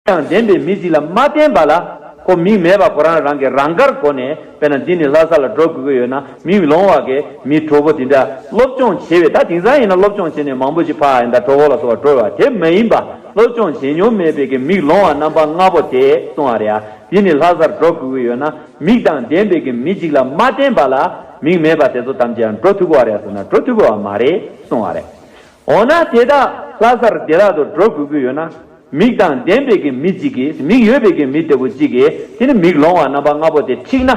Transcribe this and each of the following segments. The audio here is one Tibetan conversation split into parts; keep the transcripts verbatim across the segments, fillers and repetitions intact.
དང་ལྡན་པའི་མི་གཅིག་ལ་མ་བརྟེན་པ་ལ། ཁོ་མིག་མེད་པ་ཁོ་རང་རང་གི་རང་དགར་སྒོ་ནས། དཔེར་ན་འདི་ནས་ལྷ་ས་ལ་འགྲོ་དགོས་ཀྱི་ཡོད་ན། མིག་ལོང་བ་གི་མི་གྲོགས་པོ་དེ་འདྲ་སློབ་སྦྱོང་བྱས་པའི། ད་དེང་སང་ཡིན་ན་སློབ་སྦྱོང་བྱས་ནས་མང་པོ་ཞིག་ཕར་ཡིན་ད་གྲོགས་པོ་ལ་སོགས་པ་འགྲོ་བ་དེ་མ་ཡིན་པ། སློབ་སྦྱོང་བྱེད་མྱོང་མེད་པའི་གི་མིག་ལོང་བ་རྣམ་པ་ལྔ་པོ་དེ་གསུངས་པ་རེད་ཡ། འདི་ནས་ལྷ་སར་འགྲོ་དགོས་ཀྱི་ཡོད་ན། མིག་དང་ལྡན་པའི་གི་མི་གཅིག་ལ་མ་བརྟེན་པ་ལ། མིག་མེད་པ་དེ་ཚོ་ཐམས་ཅད་ཡང་འགྲོ་ཐུབ་ཀྱི་ཡོད་རེད་ཟེར་ན། འགྲོ་ཐུབ་ཀྱི་ཡོད་མ་རེད་གསུངས་པ་རེད། འོ་ན་དེ་དག་ལྷ་སར་བདེ་བླག་ཏུ་འགྲོ་དགོས་ཀྱི་ཡོད་ན། མིག་དང་ལྡན་པའི་གི་མི་གཅིག་གིས། མིག་ཡོད་པའི་གི་མི་ལྟ་བུ་གཅིག་གིས་དེ་ནི་མིག་ལོང་བ་རྣམ་པ་ལྔ་པོ་དེ་འཁྲིགས་ན།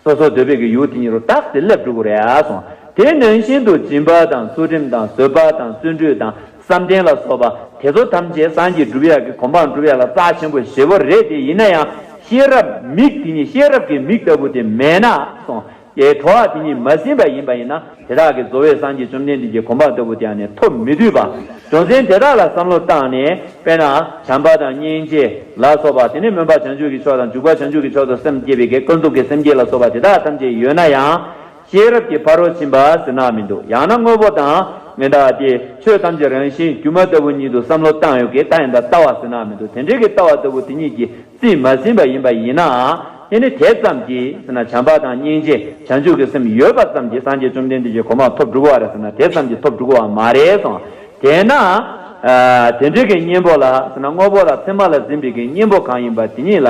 སོ་སོ་འདོད་པའི་གི་ཡུལ་དེ་ཉིད་རུ་རྟག་ཏུ་སླེབས་འགྲོ་གི་རེད་ཨ་གསུངས། དེ་ནང་བཞིན་དུ་སྦྱིན་པ་དང་ཚུལ་ཁྲིམས་དང་བཟོད་པ་དང་བརྩོན་འགྲུས་དང་བསམ་གཏན་ལ་སོགས་པ་དེ་ཚོ་ཐམས་ཅད་སངས་རྒྱས་འགྲུབ་ཡག་གི་གོ་འཕང་འགྲུབ་ཡག་ལ་རྩ་ཆེན་པོ་ཞེ་པོ་རེད། དེ་ཡིན་ན་ཡང་ཤེས་རབ་མིག་དེ་ཉིད། ཤེས་རབ་ཀྱི་མིག་ལྟ་བུ་དེ་མེད་ན་གསུངས། ཡའི་གྲོགས་དེ་ཉིད་མ་ཟིན་པ་ཡིན་པ་ཡིན་ན། དེ་དག་གི་རྫོགས་པའི་སངས་རྒྱས་བཅོམ་ལྡན་འདས་ཀྱི་གོ་འཕང་ལྟ་བུ་དེ་ཡང་ནི་ཐོབ་མི་ཐུབ་པ། རྒྱུ་མཚན་དེ་དག་ལ་བསམ་བློ་བཏང་ནས། དཔེར་ན་བྱམས་པ་དང་སྙིང་རྗེ་ལ་སོགས་པ། དེ་ནས་སྨོན་པ་བྱང་ཆུབ་ཀྱི་ཕྱོགས་དང་། འཇུག་པ་བྱང་ཆུབ་ཀྱི་ཕྱོགས་སུ་སེམས་བསྐྱེད་པའི་གི་ཀུན་རྫོབ་ཀྱི་སེམས་བསྐྱེད་ལ་སོགས་པ་དེ་དག་ཐམས་ཅད་ཡོད་ན་ཡང་། ཤེས་རབ་ཀྱི་ཕ་རོལ་ཕྱིན་པ་ཟེར་ན་མི་འདུག། ཡང་ན་དངོས་པོ་དང་། ངན་དག་སྟེ་ཆོས་ཐམས་ཅད་རང་བཞིན་སྒྱུ་མ་ལྟ་བུ་ཉིད་དུ་བསམ་བློ་བཏང་ཡོད་ཀྱི། ད་ཡིན་ད་ལྟ་བ་ཟེར་ན་མི་འདུག། དེ་འདྲའི་གི་ལྟ་བ་ལྟ་བུ་དེ་ཉིད་ཀྱིས་རྩིས་མ་ཟིན་པ་ཡིན་པ་ཡིན་ན། དེ་ནི་དེ་ཙམ་གྱིས་ཟེར་ན། བྱམས་པ་དང་སྙིང་རྗེ་བྱང་ཆུབ་ཀྱི་སེམས་ཡོད་པ་ཙམ་གྱིས་སངས་རྒྱས་བཅོམ་ལྡན་འདས་ཀྱི་གོ་འཕང་ཐོབ་འགྲོ་གི་ཡོད་རེད་ཟེར་ན། དེ་ཙམ་གྱིས་ཐོབ་འགྲོ་གི་ཡོད་མ་རེད་གསུངས། དེས་ན། ཨ། དེ་འདྲའི་གི་གཉེན་པོ་ལ་ཟེར་ན། དངོས་པོ་ལ་མཚན་མ་ལ་འཛིན་པའི་གི་གཉེན་པོ་གང་ཡིན་པ་དེ་ཉིད་ལ་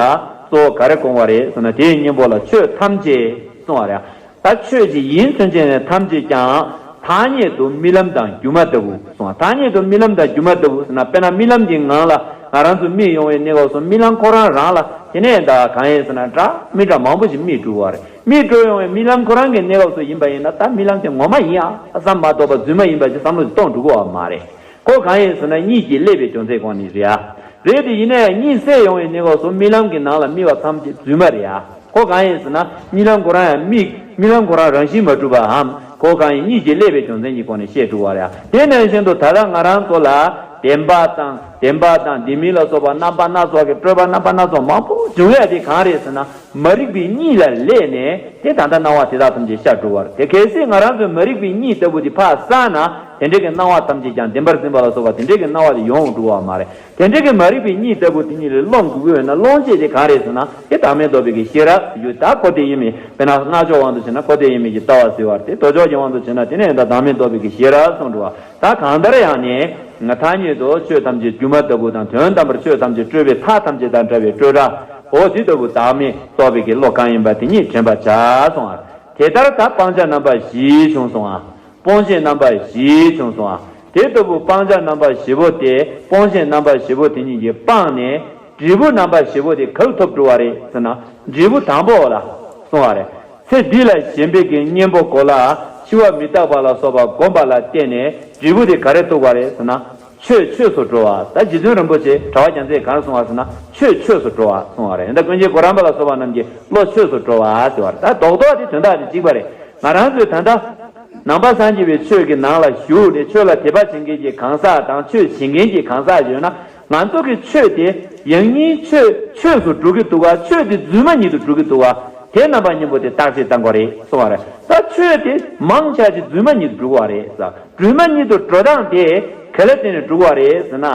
གཙོ་བོ་ག་རེ་དགོངས་པ་རེད་ཟེར་ན། དེའི་གཉེན་པོ་ལ་ཆོས་ཐམས་ཅད་གསུངས་པ་རེད། ད་ཆོས་ཅིག་ཡིན་ཚུན་ཆད་ནས་ཐམས་ཅད་ཀྱང་ཐ་སྙད་དུ་རྨི་ལམ་དང་སྒྱུ་མ་ལྟ་བུ་གསུངས། ཐ་སྙད་དུ་རྨི་ལམ་དང་སྒྱུ་མ་ལྟ་བུ་ཟེར་ན། དཔེར་ན་རྨི་ལམ་གྱི་ངང་ལ་ང་རང་ཚོ་རྨིས་ཡོང་བའི་གནས་སྐབས་སུ། རྨི་ལམ་ཁོ་རང་རང་ལ་དེ་ནས་ད་གང་ཡིན་ཟེར་ན། འདྲ་མི་འདྲ་མང་པོ་ཞིག་རྨིས་འགྲོ་བ་རེད། རྨིས་འགྲོ་ཡོང་བའི་རྨི་ལམ་ཁོ་རང་གི་གནས་སྐབས་སུ་ཡིན་པ་ཡིན་ན། ད་རྨི་ལམ་དེ་ངོ་མ་ཡིན་ཨ་བསམ་མ་གཏོགས་པ་རྫུན་མ་ཡིན་པ་ཞིག་བསམ་བློ་ཞིག་གཏོང་འགྲོ་གི་ཡོད་མ་རེད། ཁོ་གང་ཡིན་ཟེར་ན། གཉིད་ཀྱིས་བསླད་པའི་རྒྱུ་མཚན་ཁོ་ནི་རེད་ཨ། རེད་དེ། ཡིན་ན་ཡང་གཉིད་སད་ཡོང་བའི་གནས་སྐབས་སུ་རྨི་ལམ་གྱི་ནང་ལ་རྨིས་པ་ཐམས་ཅད་རྫུན་མ་རེད་ཨ། ཁོ་གང་ཡིན་ཟེར་ན། རྨི་ལམ་ཁོ་རང་ཡང་རྨིས། རྨི་ལམ་ཁོ་རང་རང་བཞིན་མ་གྲུབ་པའམ། ཁོ་གང་ཡིན་གཉིད་ཀྱིས་བསླད་པའི་རྒྱུ་མཚན་གྱིས་ཁོ་ནི་བསླད་འགྲོ་བ་རེད་ཨ། དེ་ནང་བཞིན་དུ་ད་ལྟ་ང་རང་ཚོ་ལ་བདེན་པ་དང་བདེན་པ་དང་བདེན་མིན་ལ་སོགས་པ་རྣམ་པ་སྣ་ཚོགས་ཀྱི། སྤྲོས་པ་རྣམ་པ་སྣ་ཚོགས་མང་པོ་འབྱུང་ཡ་དེ་གང་རེད་ཟེར་ན། མ་རིག་པའི་གཉིད་ལ་བསླད་ནས། དེ་ད་ལྟ་སྣང་བ་དེ་དག་ཐམས་ཅད་ཤར་འགྲོ་བ་རེད། དེ་གལ་སྲིད་ང་རང་ཚོའི་མ་རིག་པའི་གཉིད་ལྟ་བུ་དེ་ཕར་སངས་ན། དེ་འདྲའི་གི་སྣང་བ་ཐམས་ཅད་ཀྱང་བདེན་པར་འཛིན་པ་ལ་སོགས་པ་དེ་འདྲའི་གི་སྣང་བ་དེ་ཡོང་འགྲོ་བ་མ་རེད། དེ་འདྲའི་གི་མ་རིག་པའི་གཉིད་ལྟ་བུ་དེ་ཉིད་ལས་སློང་དགོས་ཀྱི་ཡོད་ན། སློང་བྱེད་དེ་གང་རེད་ཟེར་ན། དེ་བདག་མེད་རྟོགས་པའི་གི་ཤེས་རབ་ཟེར་རྒྱུ། ད་གོ་བདེ་ཡིན་མིན། དཔེར་ན་སྔགས་ཕྱོགས་དབང་དུ་བྱས་ན་གོ་བདེ་ཡིན་མིན་གྱི་ལྟ་བ་ཟེར་བ་རེད། མདོ་ཕྱོགས་ཀྱི་དབང་དུ་བྱས་ན་དེ་ནས་ད་བདག་མེད་རྟོགས་པའི་གི་ཤེས་རབ་གསུངས་འགྲོ་བ། ད་གང་ལྟར་ཡང་ནི་ཐ་སྙད་དུ་ཆོས་ཐམས་ཅད་སྒྱུ་མ་ལྟ་བུ་དང་། དོན་དམ་པར་ཆོས་ཐམས་ཅད་སྤྲོས་པའི་མཐའ་ཐམས་ཅད་དང་བྲལ་བའི་སྤྲོས་བྲལ། འོ་དེ་ལྟ་བུ་བདག་མེད་རྟོགས་པའི་གི་བློ་གང་ཡིན་པ་དེ་ཉིད་དྲན་པར་བྱ་གསུངས་པ། དེ་ལྟར་ད་སྤང་བྱ་རྣམ་པ་བཞི་བྱུང་སོང་ང་། སྤོང་བྱེད་རྣམ་པ་བཞི་བྱུང་སོང་ང་། དེ་ལྟ་བུ་སྤང་བྱ་རྣམ་པ་བཞི་པོ་དེ། སྤོང་བྱེད་རྣམ་པ་བཞི་པོ་དེ་ཉིད་ཀྱིས་སྤངས་ནས། འབྲས་བུ་རྣམ་པ་བཞི་པོ་དེ་ག་ལ་ཐོབ་འགྲོ་བ་རེད་ཟེར་ན། འབྲས་བུ་དང་པོ་ལ་གསུངས་པ་རེད། ཚེ་འདི་ལ་ཞེན་པའི་གི་གཉེན་པོ་གོ་ལ་འཆི་བ་མི་རྟག་པ་ལ་སོགས་པ་བསྒོམ་པ་ལ་བརྟེན་ནས་འབྲས་བུ་དེ་ག་རེ་ཐོབ་པ་རེད་ཟེར་ན། ཆོས་ཆོས་སུ་འགྲོ་བ། ད་རྗེ་བཙུན་རིན་པོ་ཆེ་གྲགས་པ་རྒྱལ་མཚན་ག་རེ་གསུངས་པ་ཟེར་ན། ཆོས་ཆོས་སུ་འགྲོ་བ་གསུངས་པ་རེད། ད་ཀུན་མཁྱེན་གོ་རམས་པ་ལ་སོགས་པ་རྣམས་ཀྱིས་བློ་ཆོས་སུ་འགྲོ་བ་ཟེར་བ་རེད། ད་རྡོག་རྡོག་དེ་དོན་དག་དེ་གཅིག་པ་རེད། ང་རང་ཚོས་ད་ལྟ་ནང་པ་སངས་རྒྱས་པའི་ཆོས་ཀྱི་ནང་ལ་ཞུགས་ནས་ཆོས་ལ་དད་པ་བྱེད་མཁན་གྱི་གང་ཟག་དང་ཆོས་བྱེད་མཁན་གྱི་གང་ཟག་ཡོད་ན། ང་ཚོ་གི་ཆོས་དེ་ཡང་སྙིང་ཆོས་ཆོས་སུ་འགྲོ་གི་འདུག་ག། ཆོས་དེ་རྫུན་མ་ཉིད་དུ་འགྲོ་གི་འདུག་ག། དེ་རྣམ་པ་གཉིས་པོ་དེ་བརྟག་དཔྱད་གཏང་དགོས་རེད་གསུངས་པ་རེད། ད་ཆོས་དེ་མང་ཆེ་ཅིག་རྫུན་མ་ཉིད་དུ་འགྲོ་གི་རེད་ཟེར། སྒྲོན་མ་ཉིད་དུ་འགྲོ་སྟངས་དེ་ག་ལ་བརྟེན་ནས་འགྲོ་གི་རེད་ཟེར་ན།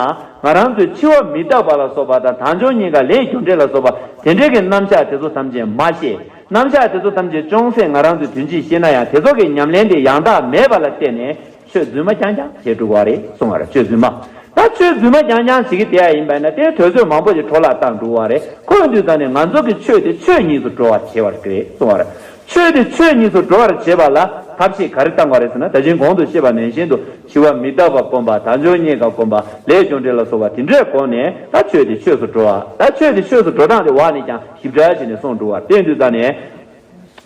ང་རང་ཚོས་འཆི་བ་མི་རྟག་པ་ལ་སོགས་པ་དང་། དལ་འབྱོར་རྙེད་དཀའ་ལས་རྒྱུ་འབྲས་ལ་སོགས་པ་དེ་འདྲའི་གི་རྣམ་གཞག་དེ་ཚོ་ཐམས་ཅད་མ་ཤེས། རྣམ་གཞག་དེ་ཚོ་ཐམས་ཅད་ཅུང་ཟད་ང་རང་ཚོས་དོན་སྤྱི་ཤེས་ན་ཡང་། དེ་ཚོ་གི་ཉམས་ལེན་དེ་ཡང་དག་མེད་པ་ལ་བརྟེན་ནས་ཆོས་རྫུན་མ་རྐྱང་རྐྱང་བྱེད་འགྲོ་གི་རེད་གསུངས་པ་རེད། ཆོས་རྫུན་མ། ད་ཆོས་རྫུན་མ་རྐྱང་རྐྱང་བྱེད་ཀྱི་བསྡད་ཡ་ཡིན་པ་ཡིན་ན། དེ་དུས་ཚོད་མང་པོ་ཞིག་འཕྲོ་བརླག་བཏང་འགྲོ་གི་རེད། ཁོ་ཡིན་དུས་ཙང་ནས་ང་ཚོ་གི་ཆོས་དེ་ཆོས་ཉིད་དུ་འགྲོ་བར་བྱེད་པ་རེད་གསུངས་པ་རེད། ཆོས་དེ་ཆོས་ཉིད་དུ་འགྲོ་བར་བྱེད་པ་ལ་ཐབས་ཤེས་ག་རེ་བཏང་དགོས་རེད་ཟེར་ན། ད་ཅིང་གོང་དུ་བཤད་པ་ནང་བཞིན་དུ་འཆི་བ་མི་རྟག་པ་སྒོམ་པ། དལ་འབྱོར་རྙེད་དཀའ་སྒོམ་པ། ལས་རྒྱུ་འབྲས་ལ་སོགས་པ་དེ་འདྲའི་སྒོ་ནས་ད་ཆོས་དེ་ཆོས་སུ་འགྲོ་བ། ད་ཆོས་དེ་ཆོས་སུ་འགྲོ་སྟངས་དེ་འོག་ནས་ཀྱང་ཞིབ་ཕྲ་བྱས་ནས་གསུངས་འགྲོ་བ། དེ་ཡིན་དུས་ཙང་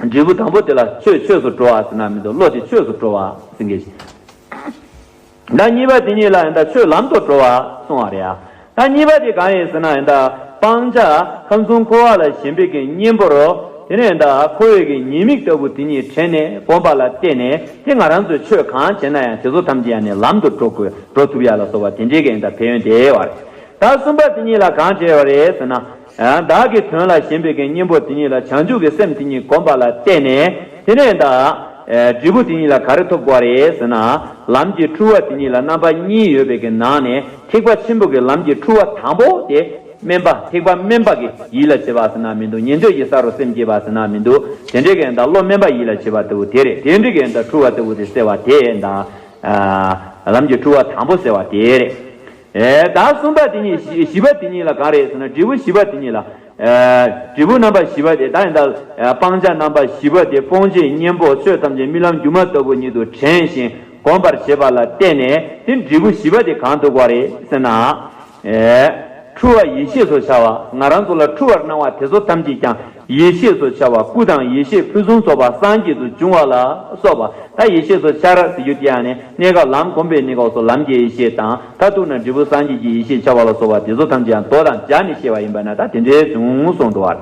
ནས་འབྲས་བུ་དང་པོ་དེ་ལ་ཆོས་ཆོས་སུ་འགྲོ་བ་ཟེར་ན་མི་འདུག། བློ་དེ་ཆོས་སུ་འགྲོ་བ་ཟེར་མཁན་ཞིག། ད་གཉིས་པ་དེ་ཉིད་ལ་ཡང་ད་ཆོས་ལམ་དུ་འགྲོ་བ་གསུངས་པ་རེད་ཡ། ད་གཉིས་པ་དེ་གང་ཡིན་ཟེར་ན། ཡང་ད་སྤང་བྱ་ཁམས་གསུམ་འཁོར་བ་ལ་ཞེན་པའི་གི་གཉེན་པོ་རོ། དེ་ནས་ད་འཁོར་བའི་གི་ཉེས་དམིགས་ལྟ་བུ་དེ་ཉིད་དྲན་ནས་སྒོམ་པ་ལ་བརྟེན་ནས། དེ་ང་རང་ཚོས་ཆོས་གང་བྱས་ན་ཡང་དེ་ཚོ་ཐམས་ཅད་ཡང་ནི་ལམ་དུ་འགྲོ་དགོས། འགྲོ་ཐུབ་ཡ་ལ་སོགས་པ་དེ་འདྲའི་གི་ཡང་ད་ཕན་ཡོན་དེ་བ་རེད། ད་གསུམ་པ་དེ་ཉིད་ལ་གང་བྱས་པ་རེད་ཟེར་ན། ཡང་བདག་གི་དོན་ལ་ཞེན་པའི་གི་གཉེན་པོ་དེ་ཉིད་ལ་བྱང་ཆུབ་ཀྱི་སེམས་དེ་ཉིད་བསྒོམ་པ་ལ་བརྟེན་ནས། དེ་ནས་ད་ཨེ་འབྲས་བུ་དེ་ཉིད་ལ་ག་རེ་ཐོབ་དགོས་རེད་ཟེར་ན། ལམ་གྱི་འཁྲུལ་བ་དེ་ཉིད་ལ་རྣམ་པ་གཉིས་ཡོད་པའི་གི་ནང་ནས་ཐེག་པ་ཆེན་པོ་གི་ལམ་གྱི་འཁྲུལ་བ་དང་པོ་དེ་ དམན་པ་ཐེག་པ་དམན་པ་གི་ཡིད་ལ་བྱེད་པ་ཟེར་ན་མི་འདུག་ཉན་ཐོས་ཀྱི་ས་རུ་སེམས་བསྐྱེད་པ་ཟེར་ན་མི་འདུག་དེ་འདྲའི་གི་ཡང་ད་བློ་དམན་པ་ཡིད་ལ་བྱེད་པ་ལྟ་བུ་དེ་རེད། དེ་འདྲའི་གི་ཡང་ད་འཁྲུལ་བ་ལྟ་བུ་དེ་སེལ་བ་དེ་ཡང་ད་ལམ་གྱི་འཁྲུལ་བ་དང་པོ་སེལ་བ་དེ་རེད། ཨེ་ད་གསུམ་པ་དེ་གཉིས་བཞི་བཞི་པ་དེ་གཉིས་ལ་གང་རེད་ཟེར་ན་འབྲས་བུ་བཞི་པ་དེ་གཉིས་ལ། ཨེ་འབྲས་བུ་རྣམ་པ་བཞི་པ་དེ་ད་ཡང་ད་སྤང་བྱ་རྣམ་པ་བཞི་པ་དེ་སྤོང་བྱེད་གཉེན་པོ་ཆོས་ཐམས་ཅད་རྨི་ལམ་སྒྱུ་མ་ལྟ་བུ་ཉིད་དུ་དྲན་ཞིང་སྒོམ་པར་བྱེད་པ་ལ་བརྟེན་ནས་དེ་འབྲས་བུ་བཞི་པ་དེ་གང་ཐོབ་པ་རེད་ཟེར་ན། ཨེ། འཁྲུལ་བ་ཡེ་ཤེས་སུ་འཆར་བ། ང་རང་ཚོ་ལ་འཁྲུལ་བར་སྣང་བ་དེ་ཚོ་ཐམས་ཅད་ཀྱང་ཡེ་ཤེས་སུ་འཆར་བ། སྐུ་དང་ཡེ་ཤེས་ཕུན་སུམ་ཚོགས་པ་སངས་རྒྱས་སུ་འབྱུང་བ་ལ་སོགས་པ། ད་ཡེ་ཤེས་སུ་འཆར་ཟེར་རྒྱུ་དེ་ཡང་ནི་གནས་སྐབས་ལམ་སྒོམ་པའི་གནས་སྐབས་སུ་ལམ་གྱི་ཡེ་ཤེས་དང་མཐར་ཐུག་ན་འབྲས་བུ་སངས་རྒྱས་ཀྱི་ཡེ་ཤེས་འཆར་བ་ལ་སོགས་པ་དེ་ཚོ་ཐམས་ཅད་ཡང་མདོ་དང་སྦྱར་ནས་བཤད་པ་ཡིན་པ་ན་ད་དེ་འདྲའི་བྱུང་གསུངས་འགྲོ་བ་རེད།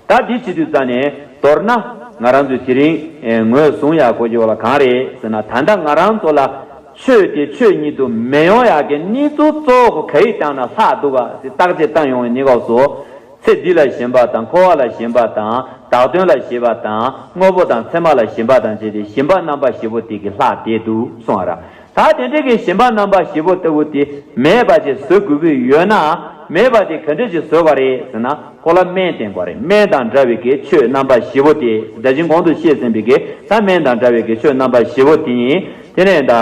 ད་འདི་བྱེད་དུས་ཙ་ནས་མདོར་ན་ང་རང་ཚོས་དེ་རིང་ངོས་བཟུང་ཡག་གོ་རྒྱུ་ལ་གང་རེད་ཟེར་ན། ད་ལྟ་ང་རང་ཚོ་ལ་ཆོས་དེ་ཆོས་ཉིད་དུ་མི་ཡོང་ཡག་གི་གནས་ཚུལ་གཙོ་བོ་ག་ཡི་སྟེང་ན་ལྷག་འདུག་ག་ཟེར་བརྟག་དཔྱད་བཏང་ཡོང་བའི་གནས་སྐབས་སུ། ཚེ་འདི་ལ་ཞེན་པ་དང་། འཁོར་བ་ལ་ཞེན་པ་དང་། བདག་དོན་ལ་ཞེན་པ་དང་། དངོས་པོ་དང་མཚན་མ་ལ་ཞེན་པ་དང་བཅས་ཏེ་ཞེན་པ་རྣམ་པ་བཞི་པོ་དེ་གིས་ལྷག་བསྡད་འདུག་གསུངས་པ་རེད། ད་དེ་འདྲའི་གི་ཞེན་པ་རྣམ་པ་བཞི་པོ་ལྟ་བུ་དེ་མེད་པ་ཅིག་བཟོ་དགོས་ཀྱི་ཡོད་ན། མེད་པ་དེ་ག་འདྲ་ཅིག་བཟོ་དགོས་རེད་ཟེར་ན། ཁོ་ལ་སྨན་བསྟེན་དགོས་རེད། སྨན་དང་འདྲ་བའི་གི་ཆོས་རྣམ་པ་བཞི་པོ་དེ། ད་ཅིང་གོང་དུ་བཤད་ཟིན་པའི་གི་ད་སྨན་དང་འདྲ་བའི་གི་ཆོས་རྣམ་པ་བཞི་པོ་དེ་ཡིན། དེ་ནས་ད།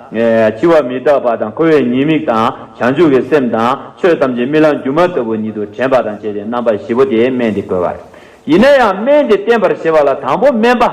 འཆི་བ་མི་རྟག་པ་དང་། འཁོར་བའི་ཉེས་དམིགས་དང་། བྱང་ཆུབ་ཀྱི་སེམས་དང་། ཆོས་ཐམས་ཅད་རྨི་ལམ་སྒྱུ་མ་ལྟ་བུ་ཉིད་དུ་དྲན་པ་དང་བཅས་ཏེ་རྣམ་པ་བཞི་པོ་དེ་སྨན་དེ་དགོས་པ་རེད། ཡིན་ན་ཡང་སྨན་དེ་བསྟེན་པར་བྱེད་པ་ལ་དང་པོ་སྨན་པ་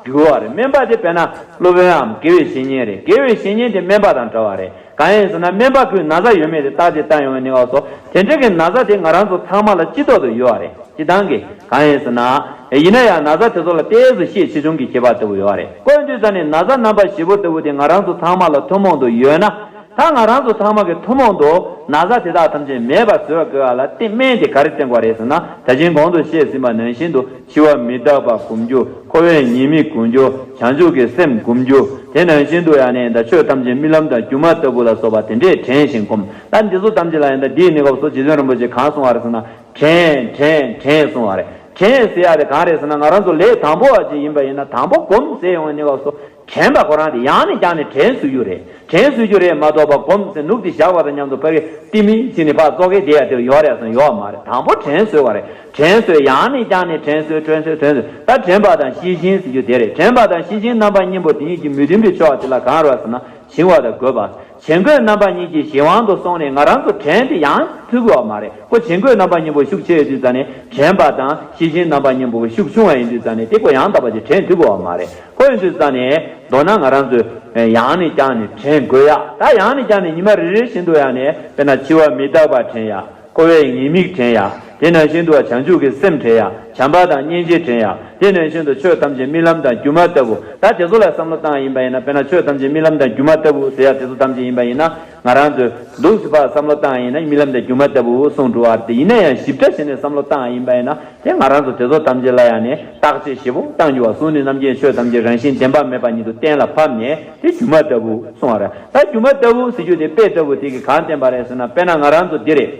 དགོས་པ་རེད། སྨན་པ་དེ་དཔེར་ན་སློབ་དཔོན་འམ་དགེ་བའི་བཤེས་གཉེན་རེད། དགེ་བའི་བཤེས་གཉེན་དེ་སྨན་པ་དང་འདྲ་བ་རེད། གང་ཡིན་ཟེར་ན་སྨན་པ་ཁོས་ན་ཚ་ཡོད་མེད་དེ་བརྟག་དཔྱད་བཏང་ཡོང་བའི་གནས་སྐབས་སུ་དེ་འདྲ་གི་ན་ཚ་དེ་ང་རང་ཚོ་ཚང་མ་ལ་སྤྱི་ཐོག་ཏུ་ཡོད་པ་རེད། སྤྱི་བཏང་གི་གང་ཡིན་ཟེར་ན། ཡིན་ན་ཡང་ན་ཚ་དེ་ཚོ་ལ་ཏོག་ཙམ་ཤས་ཆེ་ཆུང་གི་ཁྱད་པར་ལྟ་བུ་ཡོད་པ་རེད། ཁོ་ཡིན་དུས་ཙ་ནས་ན་ཚ་རྣམ་པ་བཞི་པོ་ལྟ་བུ་དེ་ང་རང་ཚོ་ཚང་མ་ལ་ཐུན་མོང་དུ་ཡོད་ན། ད་ང་རང་ཚོ་ཚང་མ་གི་ཐུན་མོང་དུ་ན་ཚ་དེ་དག་ཐམས་ཅད་མེད་པར་བཟོ་དགོས་པ་ལ་དེ་སྨན་དེ་ག་རེ་བསྟེན་དགོས་རེད་ཟེར་ན། ད་ཅིང་གོང་དུ་བཤད་ཟིན་པ་ནང་བཞིན་དུ་འཆི་བ་མི་རྟག་པ་སྒོམ་རྒྱུ། འཁོར་བའི་ཉེས་དམིགས་སྒོམ་རྒྱུ། བྱང་ཆུབ་ཀྱི་སེམས་སྒོམ་རྒྱུ། དེ་ནང་བཞིན་དུ་ཡང་ནས་ད་ཆོས་ཐམས་ཅད་རྨི་ལམ་དང་སྒྱུ་མ་ལྟ་བུ་ལ་སོགས་པ་དེ་འདྲས་དྲན་ཞིང་སྒོམ། ད་འདི་ཚོ་ཐམས་ཅད་ལ་ཡང་ད་འདིའི་གནས་སྐབས་སུ་རྗེ་བཙུན་རིན་པོ་ཆེས་གང་གསུངས་པ་རེད་ཟེར་ན། དྲན་དྲན་དྲན་གསུངས་པ་རེད། དྲན་ཟེར་ཡ་དེ་གང་རེད་ཟེར་ན། ང་རང་ཚོ་ལས་དང་པོ་བ་ཅིག་ཡིན་པ་ཡིན་ན་དང་པོ་སྒོམ་ཟེར་ཡོང་བའི་གནས་སྐབས་སུ་དྲན་པ་ཁོ་རང་དེ་ཡང་ནས་བསྐྱར་ནས་དྲན་གསོ་རྒྱུ་རེད། དྲན་གསོ་རྒྱུ་རེད་མ་གཏོགས་པ་སྒོམ་ཟེར་ནུབ་སྟེ་བཞག་པ་དང་མཉམ་དུ་ཕ་གི་ཏི་མི་ཕྱིན་ནས་ཕར་ཙོག་གེ་བསྡད་ཡ་དེ་ཡོད་རེད་ཟེར་ན་ཡོད་མ་རེད། དང་པོ་དྲན་གསོ་བ་རེད། དྲན་གསོ་ཡང་ནས་བསྐྱར་ནས་དྲན་གསོ་དྲན་གསོ་དྲན་གསོ། ད་དྲན་པ་དང་ཤེས་བཞིན་ཟེར་རྒྱུ་དེ་རེད། དྲན་པ་དང་ཤེས་བཞིན་རྣམ་པ་གཉིས་པོ་དེ་གཉིས་ཀྱི་མོས་མཐུན་པའི་ཕྱོགས་དེ་ལ་གང་རེད་ཟེར་ན། བྱིང་བ་དང་རྒོད་པ། བྱིང་རྒོད་རྣམ་པ་གཉིས་ཀྱི་གཞན་དབང་དུ་སོང་ནས་ང་རང་ཚོ་དྲན་དེ་ཡང་ཐུབ་ཀྱི་ཡོད་མ་རེད། ཁོ་བྱིང་རྒོད་རྣམ་པ་གཉིས་པོ་ཤུགས་ཆེ་ཡོད་དུས་ཙ་ནས་དྲན་པ་དང་ཤེས་བཞིན་རྣམ་པ་གཉིས་པོ་ཤུགས་ཆུང་བ་ཡིན་དུས་ཙ་ནས་དེ་ཁོ་ཡང་དག་པ་ཅིག་དྲན་ཐུབ་ཀྱི་ཡོད་མ་རེད། ཁོ་ཡིན་དུས་ཙ་ནས་མདོར་ན་ང་རང་ཚོས་ཡང་ནས་བསྐྱར་ནས་དྲན་དགོས་ཡ། ད་ཡང་ནས་བསྐྱར་ནས་ཉི་མ་རེ་རེ་བཞིན་དུ་ཡང་ནས་དཔེར་ན་འཆི་བ་མི་རྟག་པ་དྲན་ཡ། འཁོར་བའི་ཉེས་དམིགས་དྲན་ཡ། དེ་ནང་བཞིན་དུ་བྱང་ཆུབ་ཀྱི་སེམས་དྲན་ཡ། བྱམས་པ་དང་སྙིང་རྗེ་དྲན་ཡ། དེ་ནང་བཞིན་དུ་ཆོས་ཐམས་ཅད་རྨི་ལམ་དང་སྒྱུ་མ་ལྟ་བུ། ད་དེ་ཚོ་ལ་བསམ་བློ་བཏང་ཡིན་པ་ཡིན་ན། དཔེར་ན་ཆོས་ཐམས་ཅད་རྨི་ལམ་དང་སྒྱུ་མ་ལྟ་བུ་ཟེར་ཡ་དེ་ཚོ་ཐམས་ཅད་ཡིན་པ་ཡིན་ན། ང་རང་ཚོས་འདུག་སེ་ཕར་བསམ་བློ་བཏང་ཡིན་ན་རྨི་ལམ་དང་སྒྱུ་མ་ལྟ་བུ་གསུངས་འགྲོ་བ་དེ། ཡིན་ན་ཡང་ཞིབ་ཕྲ་བྱས་ནས་བསམ་བློ་བཏང་ཡིན་པ་ཡིན་ན། དེ་ང་རང་ཚོ་དེ་ཚོ་ཐམས་ཅད་ལ་ཡང་ནས་བརྟག་དཔྱད་ཞིབ་པོ་བཏང་རྒྱུ་བ་གསུངས་ནས། རྣམ་མཁྱེན་ཆོས་ཐམས་ཅད་རང་བཞིན་བདེན་པ་མེད་པ་ཉིད་དུ་གཏན་ལ་ཕབ་ནས་དེ་སྒྱུ་མ་ལྟ་བུ་གསུངས་པ་རེད། ད་སྒྱུ་མ་ལྟ་བུ་ཟེར་རྒྱུ་དེ་དཔེ་ལྟ་བུ་དེ་གིས་གང་བསྟན་པ་རེད་ཟེར་ན། དཔེར་ན་ང་རང་ཚོ་འདི་རེད།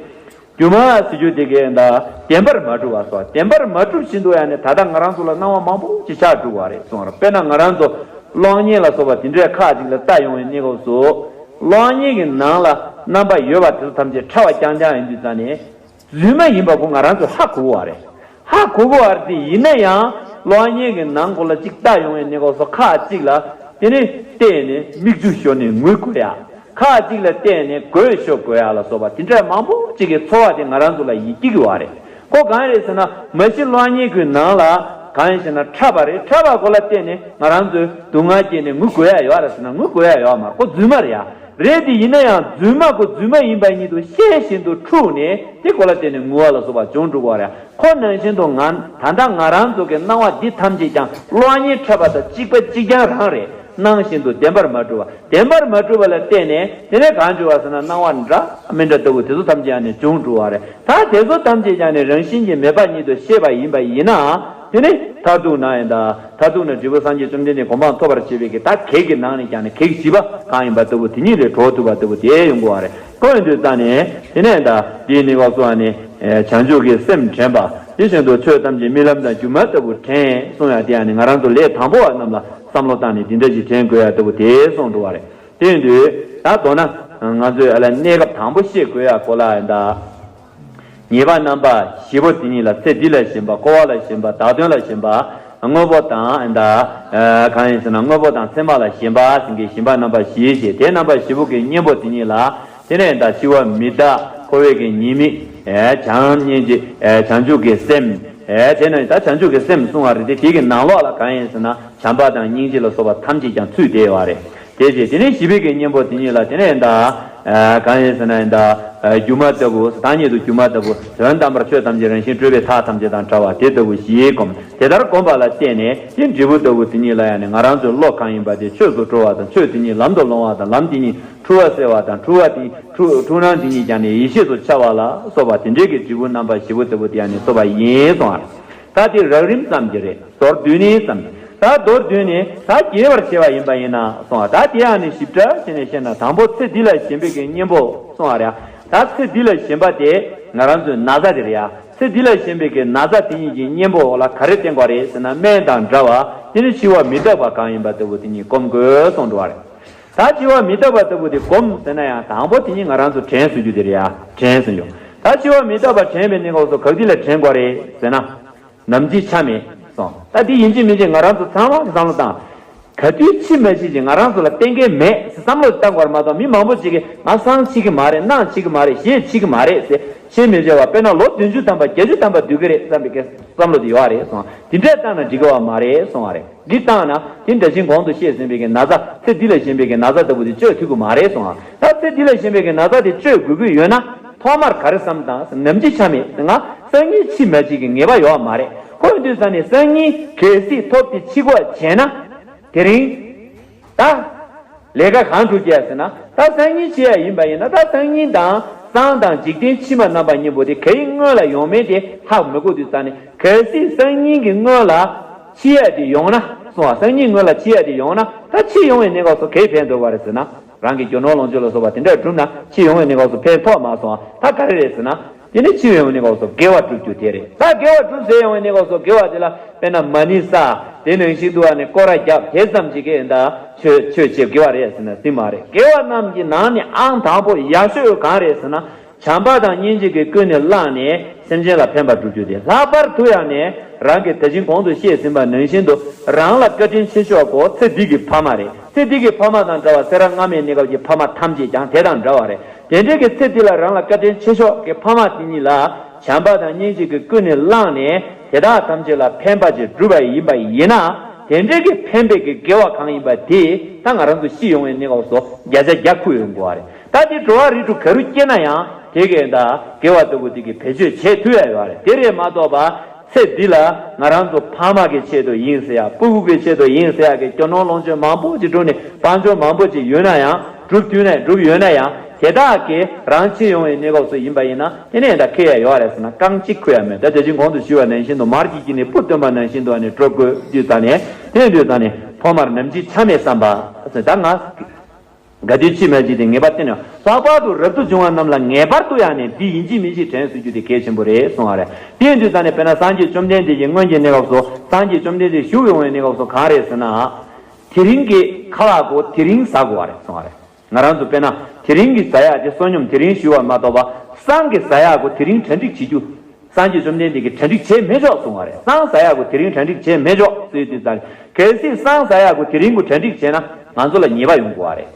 སྒྱུ་མ་ཟེར་རྒྱུ་དེ་གའི་ད་བདེན་པར་མ་གྲུབ་པ་སོགས། བདེན་པར་མ་གྲུབ་བཞིན་དུ་ཡང་ནས་ད་ལྟ་ང་རང་ཚོ་ལ་སྣང་བ་མང་པོ་ཅིག་ཆགས་འགྲོ་བ་རེད་གསུངས་པ་རེད། དཔེར་ན་ང་རང་ཚོ་གློག་བརྙན་ལ་སོགས་པ་དེ་འདྲའི་ཁག་ཅིག་ལ་ལྟ་ཡོང་བའི་གནས་སྐབས་སུ། གློག་བརྙན་གྱི་ནང་ལ་རྣམ་པ་ཡོད་པ་དེ་ཚོ་ཐམས་ཅད་ཕྲ་བ་རྐྱང་རྐྱང་ཡིན་དུས་ཙང་ནས། རྫུན་མ་ཡིན་པ་ཁོ་ང་རང་ཚོས་ཧ་གོ་གི་ཡོད་རེད། ཧ་གོ་གི་ཡོད་རེད་དེ། ཡིན་ན་ཡང་གློག་བརྙན་གྱི་ནང་ཁོ་ལ་ཅིག་ལྟ་ཡོང་བའི་གནས་སྐབས་སུ་ཁག་ཅིག་ལ་དེ་ནས་བལྟས་ནས་མིག་ཆུ་ཤོར་ནས་ངུ་དགོས་ཡ། ཁག་ཅིག་ལ་བལྟས་ནས་མགོ་ཤོར་དགོས་ཡ་ལ་སོགས་པ་དེ་འདྲ་མང་པོ་ཅིག་གི་ཚོར་བ་དེ་ང་རང་ཚོ་ལ་ཡིད་སྐྱེ་གི་ཡོད་རེད། ཁོ་གང་རེད་ཟེར་ན། མ་གཞི་གློག་བརྙན་གྱི་ནང་ལ་གང་ཡིན་ཟེར་ན་ཕྲ་བ་རེད། ཕྲ་བ་ཁོ་ལ་བལྟས་ནས་ང་རང་ཚོས་སྡུག་བསྔལ་སྐྱེས་ནས་ངུ་དགོས་ཡ་ཡོད་རེད་ཟེར་ན་ངུ་དགོས་ཡ་ཡོད་མ་རེད། ཁོ་རྫུན་མ་རེད་ཡ། རེད་དེ། ཡིན་ན་ཡང་རྫུན་མ་ཁོ་རྫུན་མ་ཡིན་པ་ཉིད་དུ་ཤེས་བཞིན་དུ་འཁྲུགས་ནས་དེ་ཁོ་ལ་བརྟེན་ནས་ངུ་བ་ལ་སོགས་པ་བྱུང་འགྲོ་གི་རེད། ཁོ་ནང་བཞིན་དུ་ང་ད་ལྟ་ང་རང་ཚོ་གི་སྣང་བ་འདི་ཐམས་ཅད་ཀྱང་གློག་བརྙན་འཁྲབ་པ་དང་གཅིག་པ་གཅིག་རྐྱང་རང་རེད། སྣང་བཞིན་དུ་བདེན་པར་མ་གྲུབ་པ། བདེན་པར་མ་གྲུབ་པ་ལ་བརྟེན་ནས་དེ་ནས་གང་བྱུང་བ་ཟེར་ན། སྣང་བ་འདྲ་མི་འདྲ་ལྟ་བུ་དེ་ཚོ་ཐམས་ཅད་ཡང་ནས་བྱུང་འགྲོ་བ་རེད། ད་དེ་ཚོ་ཐམས་ཅད་ཀྱང་ནི་རང་བཞིན་གྱིས་མེད་པ་ཉིད་དུ་ཤེས་པ་ཡིན་པ་ཡིན་ན། དེ་ནི་མཐར་ཐུག་ན་ཡང་ད་མཐར་ཐུག་ན་འབྲས་བུ་སངས་རྒྱས་བཅོམ་ལྡན་འདས་གོ་འཕང་ཐོབ་པར་བྱེད་པའི་གི་ད་གེགས་ཀྱི་ནང་ནས་ཀྱང་ནི་གེགས་བཞི་པ་གང་ཡིན་པ་ལྟ་བུ་དེ་ཉིད་ལས་གྲོལ་ཐུབ་པ་ལྟ་བུ་དེ་ཡོང་དགོས་པ་རེད། ཁོ་ཡིན་དུས་ཙང་ནས་དེ་ནས་ད་འདིའི་གནས་སྐབས་སུ་ཨ་ནི་བྱང་ཆུབ་ཀྱི་སེམས་དྲན་པ། དེ་བཞིན་དུ་ཆོས་ཐམས་ཅད་རྨི་ལམ་དང་སྒྱུ་མ་ལྟ་བུ་དྲན་གསུང་ཡ་དེ་ཨ་ནི་ང་རང་ཚོ་ལས་དང་པོ་བ་རྣམས་ལ་བསམ་བློ་བཏང་ནས་འདི་འདྲ་ཞིག་དྲན་དགོས་ཡ་ལྟ་བུ་དེ་གསུངས་འགྲོ་བ་རེད། དེ་ཡིན་དུས་ད་མདོར་ན་ང་ཚོས་ཨ་ལ་གནས་སྐབས་དང་པོ་ཤེས་དགོས་ཡ་གོ་ལ་ཡིན་ད། ཉེས་པ་རྣམ་པ་བཞི་པོ་དེ་ཉིད་ལ། ཚེ་འདི་ལ་ཞེན་པ། འཁོར་བ་ལ་ཞེན་པ། བདག་དོན་ལ་ཞེན་པ། དངོས་པོ་དང་ད་གང་ཡིན་ཟེར་ན་དངོས་པོ་དང་མཚན་མ་ལ་ཞེན་པ་ཟེར་མཁན་ཞེན་པ་རྣམ་པ་བཞི་ཞེས་དེ་རྣམ་པ་བཞི་པོ་གི་གཉེན་པོ་དེ་ཉིད་ལ། དེ་ནས་ད་འཆི་བ་མི་རྟག་འཁོར་བའི་གི་ཉེས་དམིགས། བྱམས་སྙིང་རྗེ། བྱང་ཆུབ་ཀྱི་སེམས། དེ་ནས་ད་བྱང་ཆུབ་ཀྱི་སེམས་གསུང་བ་རེད་དེ། དེ་གི་ནང་ལོགས་ལ་གང་ཡིན་ཟེར་ན་བྱམས་པ་དང་སྙིང་རྗེ་ལ་སོགས་པ་ཐམས་ཅད་ཀྱང་ཚུད་བསྡད་ཡོད་རེད། དེ་རྗེས་དེ་ནས་བཞི་པའི་གི་གཉེན་པོ་དེ་ཉིད་ལ། དེ་ནས་ད་གང་ཡིན་ཟེར་ན་ད་སྒྱུ་མ་ལྟ་བུ། བདག་ཉིད་དུ་སྒྱུ་མ་ལྟ་བུ། དོན་དམ་པར་ཆོས་ཐམས་ཅད་རང་བཞིན་སྤྲོས་པའི་མཐའ་ཐམས་ཅད་དང་བྲལ་བ་དེ་ལྟ་བུ་ཞིག་བསྒོམ། དེ་ལྟར་བསྒོམས་པ་ལ་བརྟེན་ནས་དེ་འབྲས་བུ་ལྟ་བུ་དེ་ཉིད་ལ་ཡང་ནི་ང་རང་ཚོའི་བློ་གང་ཡིན་པ་དེ་ཆོས་སུ་འགྲོ་བ་དང་། ཆོས་དེ་ཉིད་ལམ་དུ་སློང་བ་དང་། ལམ་དེ་ཉིད་འཁྲུལ་བ་སེལ་བ་དང་། འཁྲུལ་བ་དེ་འཁྲུལ་འཁྲུལ་སྣང་དེ་ཉིད་ཀྱང་ནི་ཡེ་ཤེས་སུ་འཆར་བ་ལ་སོགས་པ་དེ་འདྲའི་གི་འབྲས་བུ་རྣམ་པ་བཞི་པོ་ལྟ་བུ་དེ་ཡང་ནི་ཐོབ་པ་ཡིན་གསུངས་པ་རེད། ད་དེ་རགས་རིམ་ཙམ་གྱི་རེད། མདོར་བསྡུས་ནས་ཙམ། ད་མདོར་བསྡུས་ནས་ད་རྒྱས་པར་བྱས་པ་ཡིན་པ་ཡིན་ན་གསུངས་པ། ད་དེ་ཡང་ནི་ཞིབ་ཕྲ་བྱས་ནས་བཤད་ན། དང་པོ་ཚེ་འདི་ལ་ཞེན་པའི་གི་གཉེན་པོ་གསུངས་པ་རེད། ད་ཚེ་འདི་ལ་ཞེན་པ་དེ་ང་རང་ཚོའི་ན་ཚ་དེ་རེད་ཡ། ཚེ་འདི་ལ་ཞེན་པའི་གི་ན་ཚ་དེ་ཉིད་ཀྱི་གཉེན་པོ་ལ་ག་རེ་བསྟེན་དགོས་རེད་ཟེར་ན། སྨན་དང་འདྲ་བ་དེ་ནི་འཆི་བ་མི་རྟག་པ་གང་ཡིན་པ་ལྟ་བུ་དེ་ཉིད་སྒོམ་དགོས་གསུངས་འགྲོ་བ་རེད། ད་འཆི་བ་མི་རྟག་པ་ལྟ་བུ་དེ་སྒོམ་ཟེར་ན་ཡང་། དང་པོ་དེ་ཉིད་ང་རང་ཚོ་དྲན་གསོ་རྒྱུ་དེ་རེད་ཡ། དྲན་གསོ་རྒྱུ། ད་འཆི་བ་མི་རྟག་པ་དྲན་པའི་གནས་སྐབས་སུ་ག་དུས་ལ་དྲན་དགོས་རེད་ཟེར་ན། ནམ་འཆི་ཆ་མེད་སོང་། ད་དེ་ཡིན་གཅིག་མིན་གཅིག་ང་རང་ཚོ་ཚང་མ་གི་བསམ་བློ་བཏང་། ག་དུས་འཆི་མ་འཆི་ཅིག་ང་རང་ཚོ་ལ་གཏན་འཁེལ་མེད་ཟེར་བསམ་བློ་བཏང་དགོས་རེད་མ་གཏོགས། མི་མང་པོ་ཅིག་གིས་ང་སང་འཆི་གི་མ་རེད། གནངས་འཆི་གི་མ་རེད། གཞེས་འཆི་གི་མ་རེད་ཟེར། ཤེས་མི་བྱེད་པ། དཔེར་ན་ལོ་བདུན་ཅུ་ཐམ་པ་བརྒྱད་ཅུ་ཐམ་པ་སྡོད་ཀྱི་རེད་བསམ་པའི་གི་བསམ་བློ་དེ་ཡོད་རེད་སོང་། དེ་འདྲས་བཏང་ན་འགྲིག་གི་ཡོད་མ་རེད་སོང་བ་རེད། འདི་བཏང་ན་དེ་འདྲ་བཞིན་གོང་དུ་བཤད་ཟིན་པའི་གི་ན་ཚ། ཚེ་འདི་ལ་ཞེན་པའི་གི་ན་ཚ་ལྟ་བུ་དེ་བཅོས་ཐུབ་ཀྱི་མ་རེད་སོང་ང་། ད་ཚེ་འདི་ལ་ཞེན་པའི་གི་ན་ཚ་དེ་བཅོས་དགོས་ཀྱི་ཡོད་ན། ཐོག་མར་ག་རེ་བསམ་དང་ཟེར། ནམ་འཆི་ཆ་མེད་ཟེར། ང་སང་ཉིན་འཆི་མ་འཆི་གི་ངེས་པ་ཡོད་མ་རེད། ཁོ་ཡིན་དུས་ཙང་ནས་སང་ཉིན་གལ་སྲིད་ཐོབ་སྟེ་འཆི་དགོས་བྱས་ན། དེ་རིང་ད་ལས་ཀ་གང་སྒྲུབ་རྒྱུ་ཟེར་ན། ད་སང་ཉིན་འཆི་ཡ་ཡིན་པ་ཡིན་ན། ད་སང་ཉིན་དང་སང་དང་འཇིག་རྟེན་ཕྱི་མ་རྣམ་པ་གཉིས་པོ་དེ་གའི་སྔོན་ལ་ཡོང་མིན་དེ་ཧ་མི་གོ་དུས་ཙང་ནས། གལ་སྲིད་སང་ཉིན་གྱི་སྔོན་ལ་འཆི་ཡ་དེ་ཡོང་ན་སོང་བ། སང་ཉིན་སྔོན་ལ་འཆི་ཡ་དེ་ཡོང་ན། ད་འཆི་ཡོང་བའི་གནས་སྐབས་སུ་གའི་ཕན་ཐོགས་པ་རེད་ཟེར་ན། རང་གི་རྒྱུ་ནོར་ལོངས་སྤྱོད་ལ་སོགས་པ་དེ་འདྲ་བསྒྲུབས་ན་འཆི་ཡོང་བའི་གནས་སྐབས་སུ་ཕན་ཐོགས་མ་སོང་བ། ད་ག་རེ་རེད་ཟེར་ན། དེ་ནི་འཆི་ཡོང་བའི་གནས་སྐབས་སུ་དགེ་བ་སྒྲུབ་རྒྱུ་དེ་རེད། ད་དགེ་བ་སྒྲུབ་ཟེར་ཡོང་བའི་གནས་སྐབས་སུ་དགེ་བ་དེ་ལ་དཔེར་ན་མ་ཎི་བསགས། དེ་ནང་བཞིན་དུ་ཨ་ནི་སྐོར་ར་རྒྱབ། དེ་ཙམ་ཞིག་གིས་ད་ཆོས་ཆོས་བྱེད་དགེ་བ་རེད་ཟེར་ན་དེ་མ་རེད། དགེ་བ་རྣམས་ཀྱི་ནང་ནས་ཨང་དང་པོ་ཡག་ཤོས་གང་རེད་ཟེར་ན། བྱམས་པ་དང་སྙིང་རྗེ་གིས་ཀུན་ནས་བསླངས་ནས་སེམས་ཅན་ལ་ཕན་པ་སྒྲུབ་རྒྱུ་དེ། ལྷག་པར་དུ་ཡང་ནས་རང་གི་ད་ཅིང་གོང་དུ་བཤད་ཟིན་པ་ནང་བཞིན་དུ་རང་ལ་བཀའ་དྲིན་ཆེ་ཤོས་ཁོ་ཚེ་འདི་གི་ཕ་མ་རེད། ཚེ་འདི་གི་ཕ་མ་དང་འདྲ་བ་ཚེ་རབས་སྔ་མའི་གནས་སྐབས་ཀྱི་ཕ་མ་ཐམས་ཅད་ཀྱང་དེ་དང་འདྲ་བ་རེད། དེ་འདྲའི་གི་ཚེ་འདི་ལ་རང་ལ་བཀའ་དྲིན་ཆེ་ཤོས་ཀྱི་ཕ་མ་དེ་ཉིད་ལ་བྱམས་པ་དང་སྙིང་རྗེ་གིས་ཀུན་ནས་བསླངས་ནས་དེ་དག་ཐམས་ཅད་ལ་ཕན་པ་ཅིག་བསྒྲུབས་པ་ཡིན་པ་ཡིན་ན། དེ་འདྲའི་གི་ཕན་པའི་གི་དགེ་བ་གང་ཡིན་པ་དེ་ད་ང་རང་ཚོ་ཤི་ཡོང་བའི་གནས་སྐབས་སུ་བརྒྱ་ཆ་བརྒྱ་འཁུར་ཡོང་དགོས་པ་རེད། ད་དེ་འགྲོ་བ་རིགས་དྲུག་ག་རུ་སྐྱེས་ན་ཡང་དེ་གས་ད་དགེ་བ་ལྟ་བུ་དེ་གི་བེད་སྤྱོད་བྱེད་ཐུབ་ཡ་ཡོད་རེད། དེ་རེད་མ་གཏོགས་པ་ཚེ་འདི་ལ་ང་རང་ཚོ་ཕ་མ་གི་ཆེད་དུ་ཡིན་ཟེར་ཡ། སྤུ་གུ་གི་ཆེད་དུ་ཡིན་ཟེར་ཡ་གི་རྒྱུ་ནོར་ལོངས་སྤྱོད་མང་པོ་ཅིག་བསྒྲུབས་ནས་དཔལ་འབྱོར་མང་པོ་ཅིག་ཡོད་ན་ཡང་། བསྒྲུབས་ཐུབ་ན་བསྒྲུབས་ཡོད་ན་ཡང་། དེ་དག་གིས་རང་འཆི་ཡོང་བའི་གནས་སྐབས་སུ་ཡིན་པ་ཡིན་ན་དེ་ནས་ད་འཁྱེར་ཡ་ཡོད་རེད་ཟེར་ན་རྐང་གཅིག་འཁུར་ཡ་མེད། ད་དེ་བཞིན་གོང་དུ་ཞུས་པ་ནང་བཞིན་དུ་མར་གྱི་དཀྱིལ་ནས་སྤུ་བཏོན་པ་ནང་བཞིན་དུ་ཨ་ནི་འགྲོ་དགོས་དུས་ད་ནས། དེ་དུས་ད་ནས་ཐོག་མར་ནམ་འཆི་ཆ་མེད་བསམ་པ་ཟེར། ད་ང་ག་དུས་འཆི་མ་འཆི་དེ་ངེས་པར་བསྟན་ཡོད། ལྷག་པར་དུ་རབ་ཏུ་བྱུང་བ་རྣམས་ལ་ངེས་པར་དུ་ཡང་ནས་འདི་ཡིན་གཅིག་མིན་གཅིག་དྲན་གསོ་རྒྱུ་དེ་གལ་ཆེན་པོ་རེད་གསུང་བ་རེད། དེ་ཡིན་དུས་ད་ནས་དཔེར་ན་སངས་རྒྱས་བཅོམ་ལྡན་འདས་ཀྱི་སྔོན་གྱི་གནས་སྐབས་སུ་སངས་རྒྱས་བཅོམ་ལྡན་འདས་བཞུགས་ཡོང་བའི་གནས་སྐབས་སུ་གང་རེད་ཟེར་ན། དེ་རིང་གི་ཁ་ལག་གོ་དེ་རིང་ཟ་དགོས་པ་རེད་གསུང་བ་རེད། ང་རང་ཚོ་དཔེར་ན་དེ་རིང་གི་ཟ་ཡག་དེ་བསོད་སྙོམས་དེ་རིང་ཞུ་བ་མ་གཏོགས་པ། སང་གི་ཟ་ཡག་གོ་དེ་རིང་གྲ་སྒྲིག་བྱེད་རྒྱུ། སངས་རྒྱས་བཅོམ་ལྡན་འདས་ཀྱིས་གྲ་སྒྲིག་བྱས་མེད་ཆོག་གསུང་བ་རེད། སང་ཟ་ཡག་གོ་དེ་རིང་གྲ་སྒྲིག་བྱས་མེད་ཆོག་ཟེར་དུས་ཙང་། གལ་སྲིད་སང་ཟ་ཡག་གོ་དེ་རིང་གོ་གྲ་སྒྲིག་བྱས་ན་ང་ཚོ་ལ་ཉེས་པ་ཡོང་དགོས་པ་རེད།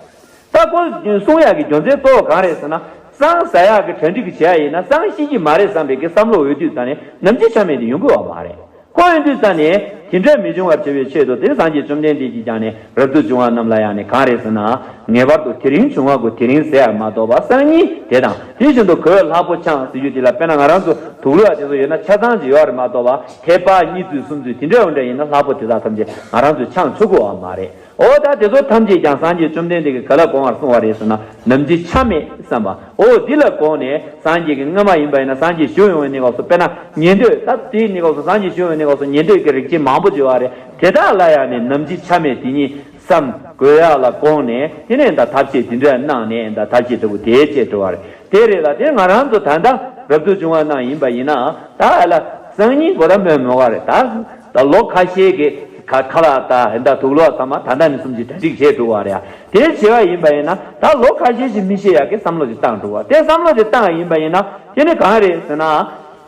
ད་ཁོ་གསུང་ཡག་གི་རྒྱུ་མཚན་གཙོ་བོ་གང་རེད་ཟེར་ན། སང་ཟ་ཡག་གི་གྲ་སྒྲིག་བྱས་ཡིན་ན་སང་ཤི་གི་མ་རེད་བསམ་པའི་གི་བསམ་བློ་འོས་དུས་ཙང་ནས་ནམ་འཆི་ཆ་མེད་དེ་ཡོང་གི་ཡོད་མ་རེད། ཁོ་ཡིན་དུས་ཙང་ནས་དེ་འདྲ་མི་འབྱུང་བར་བྱ་བའི་ཆེད་དུ་དེ་སངས་རྒྱས་བཅོམ་ལྡན་འདས་ཀྱིས་ཀྱང་ནས་རབ་ཏུ་བྱུང་བ་རྣམས་ལ་ཡང་ནས་གང་རེད་ཟེར་ན། ངེས་པར་དུ་དེ་རིང་བྱུང་བ་གོ་དེ་རིང་ཟེར་ཡག་མ་གཏོགས་པ་སང་ཉིན་དེ་དང་དེ་བཞིན་དུ་གོས་ལྷག་པོ་འཆང་ཟེར་རྒྱུ་དེ་ལ་དཔེར་ན་ང་རང་ཚོ་དུག་ལོག་དེ་ཚོ་ཡོད་ན་ཆ་ཚང་ཅིག་ཡོད་རེད་མ་གཏོགས་པ་ཐལ་པ་གཉིས་བཙུགས་གསུམ་བཙུགས་དེ་འདྲ་འོ་འདྲ་ཡིན་ན་ལྷག་པོ་དེ་དག་ཐམས་ཅད་ང་རང་ཚོས་འཆང་ཆོག་གི་ཡོད་མ་རེད། འོ་ད་དེ་ཚོ་ཐམས་ཅད་ཀྱང་སངས་རྒྱས་བཅོམ་ལྡན་འདས་ཀྱིས་ག་ལ་དགོངས་པར་གསུངས་པ་རེད་ཟེར་ན་ནམ་འཆི་ཆ་མེད་བསམ་པ། འོ་འདི་ལ་དགོངས་ནས་སངས་རྒྱས་ཀྱི་སྔ་མ་ཡིན་པ་ཡིན་ན་སངས་རྒྱས་བཞུགས་ཡོང་བའི་གནས་སྐབས་སུ་དཔེར་ན་ཉན་ཐོས་ད་དེའི་གནས་སྐབས་སུ་སངས་རྒྱས་བཞུགས་ཡོང་བའི་གནས་སྐབས་སུ་ཉན་ཐོས་ཀྱི་རིགས་ཅན་མང་པོ་ཅིག་ཡོད་རེད། དེ་དག་ལ་ཡང་ནི་ནམ་འཆི་ཆ་མེད་དེ་ཉིད་བསམ་དགོས་ཡག་ལ་དགོངས་ནས་དེ་ནས་ད་ཐབས་ཤེས་དེ་འདྲ་གནང་ནས་ད་ཐབས་ཤེས་ལྟ་བུ་དེ་བྱས་འགྲོ་བ་རེད། དེ་རེད་ལ་དེ་ང་རང་ཚོ་ད་ལྟ་རབ་ཏུ་བྱུང་བ་རྣམས་ཡིན་པ་ཡིན་ན་ད་ཨ་ལ་སང་ཉིན་གོ་ད་སྨོས་མོ་ག་རེད། ད་ད་ལོ་ཁ་ཤས་ཀྱི་ ཁ་ཁ་ལག་དང་ཧན་ད་དུག་ལོག་ཚང་མ་ད་ལྟ་ནས་བཟུང་ཅིག་གྲ་སྒྲིག་བྱས་འགྲོ་བ་རེད་ཡ། དེ་བྱས་པ་ཡིན་པ་ཡིན་ན་ད་ལོ་ཁ་ཤས་ཤིག་མི་ཤེས་ཡ་གི་བསམ་བློ་ཅིག་བཏང་འགྲོ་བ། དེ་བསམ་བློ་ཅིག་བཏང་བ་ཡིན་པ་ཡིན་ན་དེ་ནི་གང་རེད་ཟེར་ན།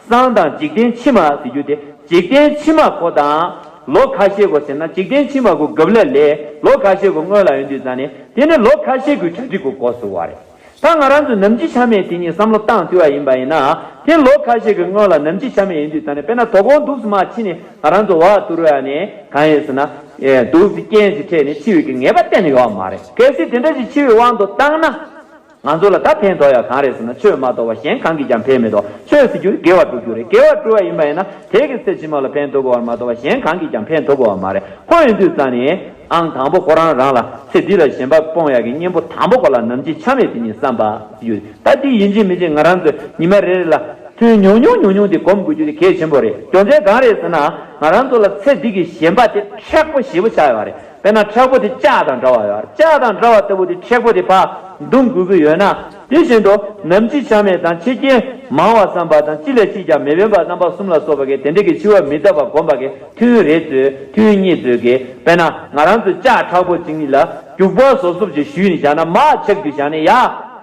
སང་དང་འཇིག་རྟེན་ཕྱི་མ་ཟེར་རྒྱུ་དེ། འཇིག་རྟེན་ཕྱི་མ་ཁོ་དང་། ལོ་ཁ་ཤས་གོ་ཟེར་ན་འཇིག་རྟེན་ཕྱི་མ་གོ་གབ་ལ་ལས་ལོ་ཁ་ཤས་གོ་སྔོན་ལ་ཡོང་དུས་ཙང་ནས་དེ་ནི་ལོ་ཁ་ཤས་གོ་གྲ་སྒྲིག་གོ་གོ་སོང་བ་རེད། ད་ང་རང་ཚོ་ནམ་འཆི་ཆ་མེད་དེ་ཉིད་བསམ་བློ་བཏང་ཐུབ་པ་ཡིན་པ་ཡིན་ན། དེ་ལོ་ཁ་ཤས་ཀྱི་སྔོན་ལ་ནམ་འཆི་ཆ་མེད་ཡིན་དུས་ད་ནི་དཔེར་ན་དོ་དགོང་འདུག་སེ་མར་འཆི་ནས་ང་རང་ཚོ་འོག་ཏུ་རུ་ཡ་ནས་གང་ཡིན་ཟེར་ན། ཨེ་འདུག་སེ་རྐྱེན་ཞིག་འཕྲད་ནས་འཆི་བའི་གི་ངེས་པ་གཏན་ནས་ཡོད་མ་རེད། གལ་སྲིད་དེ་འདྲ་ཞིག་འཆི་བའི་དབང་དུ་བཏང་ན། ང་ཚོ་ལ་ད་ཕན་ཐོགས་ཡ་གང་རེད་ཟེར་ན་ཆོས་མ་གཏོགས་པ་གཞན་གང་གིས་ཀྱང་ཕན་མི་ཐོགས། ཆོས་ཟེར་རྒྱུ་དགེ་བ་སྒྲུབ་རྒྱུ་རེད། དགེ་བ་སྒྲུབ་པ་ཡིན་པ་ཡིན་ན་དེ་གི་ཚེ་ཕྱི་མ་ལ་ཕན་ཐོགས་དགོས་པ་མ་གཏོགས་པ་གཞན་གང་གིས་ཀྱང་ཕན་ཐོགས་དགོས་པ་མ་རེད། ཁོ་ཡིན་དུས་ཙང་ནས། ཨང་དང་པོ་ཁོ་རང་རང་ལ་ཚེ་འདི་ལ་ཞེན་པ་སྤོང་ཡག་གི་གཉེན་པོ་དང་པོ་ཁོ་ལ་ནམ་འཆི་ཆ་མེད་དེ་ཉིད་བསམ་པ་ཡོད། ད་འདི་ཡིན་གཅིག་མིན་གཅིག་ང་རང་ཚོས་ཉི་མ་རེ་རེ་ལ་ཐུན་ཉུང་ཉུང་ཉུང་ཉུང་དེ་སྒོམ་དགོས་རྒྱུ་དེ་གལ་ཆེན་པོ་རེད། རྒྱུ་མཚན་གང་རེད་ཟེར་ན་ང་རང་ཚོ་ལ་ཚེ་འདི་གི་ཞེན་པ་དེ་མཁྲེགས་པོ་ཞེ་པོ་ཆགས་ཡོད་རེད། དཔེར་ན་མཁྲེགས་པོ་དེ་ལྕགས་དང་འདྲ་བ་ཡོད་རེད། ལྕགས་དང་འདྲ་བ་ལྟ་བུ་དེ་མཁྲེགས་པོ་དེ་ཕར་བརྡུང་དགོས་ཀྱི་ཡོད་ན། དེ་བཞིན་དུ་ནམ་འཆི་ཆ་མེད་དང་འཆི་རྐྱེན་མང་བ་བསམ་པ་དང་ཅི་ལས་ཅིས་ཀྱང་མི་ཕན་པ་རྣམ་པ་གསུམ་ལ་སོགས་པ་གིས་དེ་འདྲ་གི་འཆི་བ་མི་རྟག་པ་སྒོམ་པ་གི་ཐུན་རེ་ཚོས་ཐུན་གཉིས་ཚོས་ཀྱི་དཔེར་ན་ང་རང་ཚོ་ལྕགས་མཁྲེགས་པོ་ཅིག་ལ་རྒྱུག་པ་བཟོ་སོབ་ཅིག་གཞུས་ནས་བཞག་ན་མར་ཆག་རྒྱུ་བཞག་ནས་ཡ།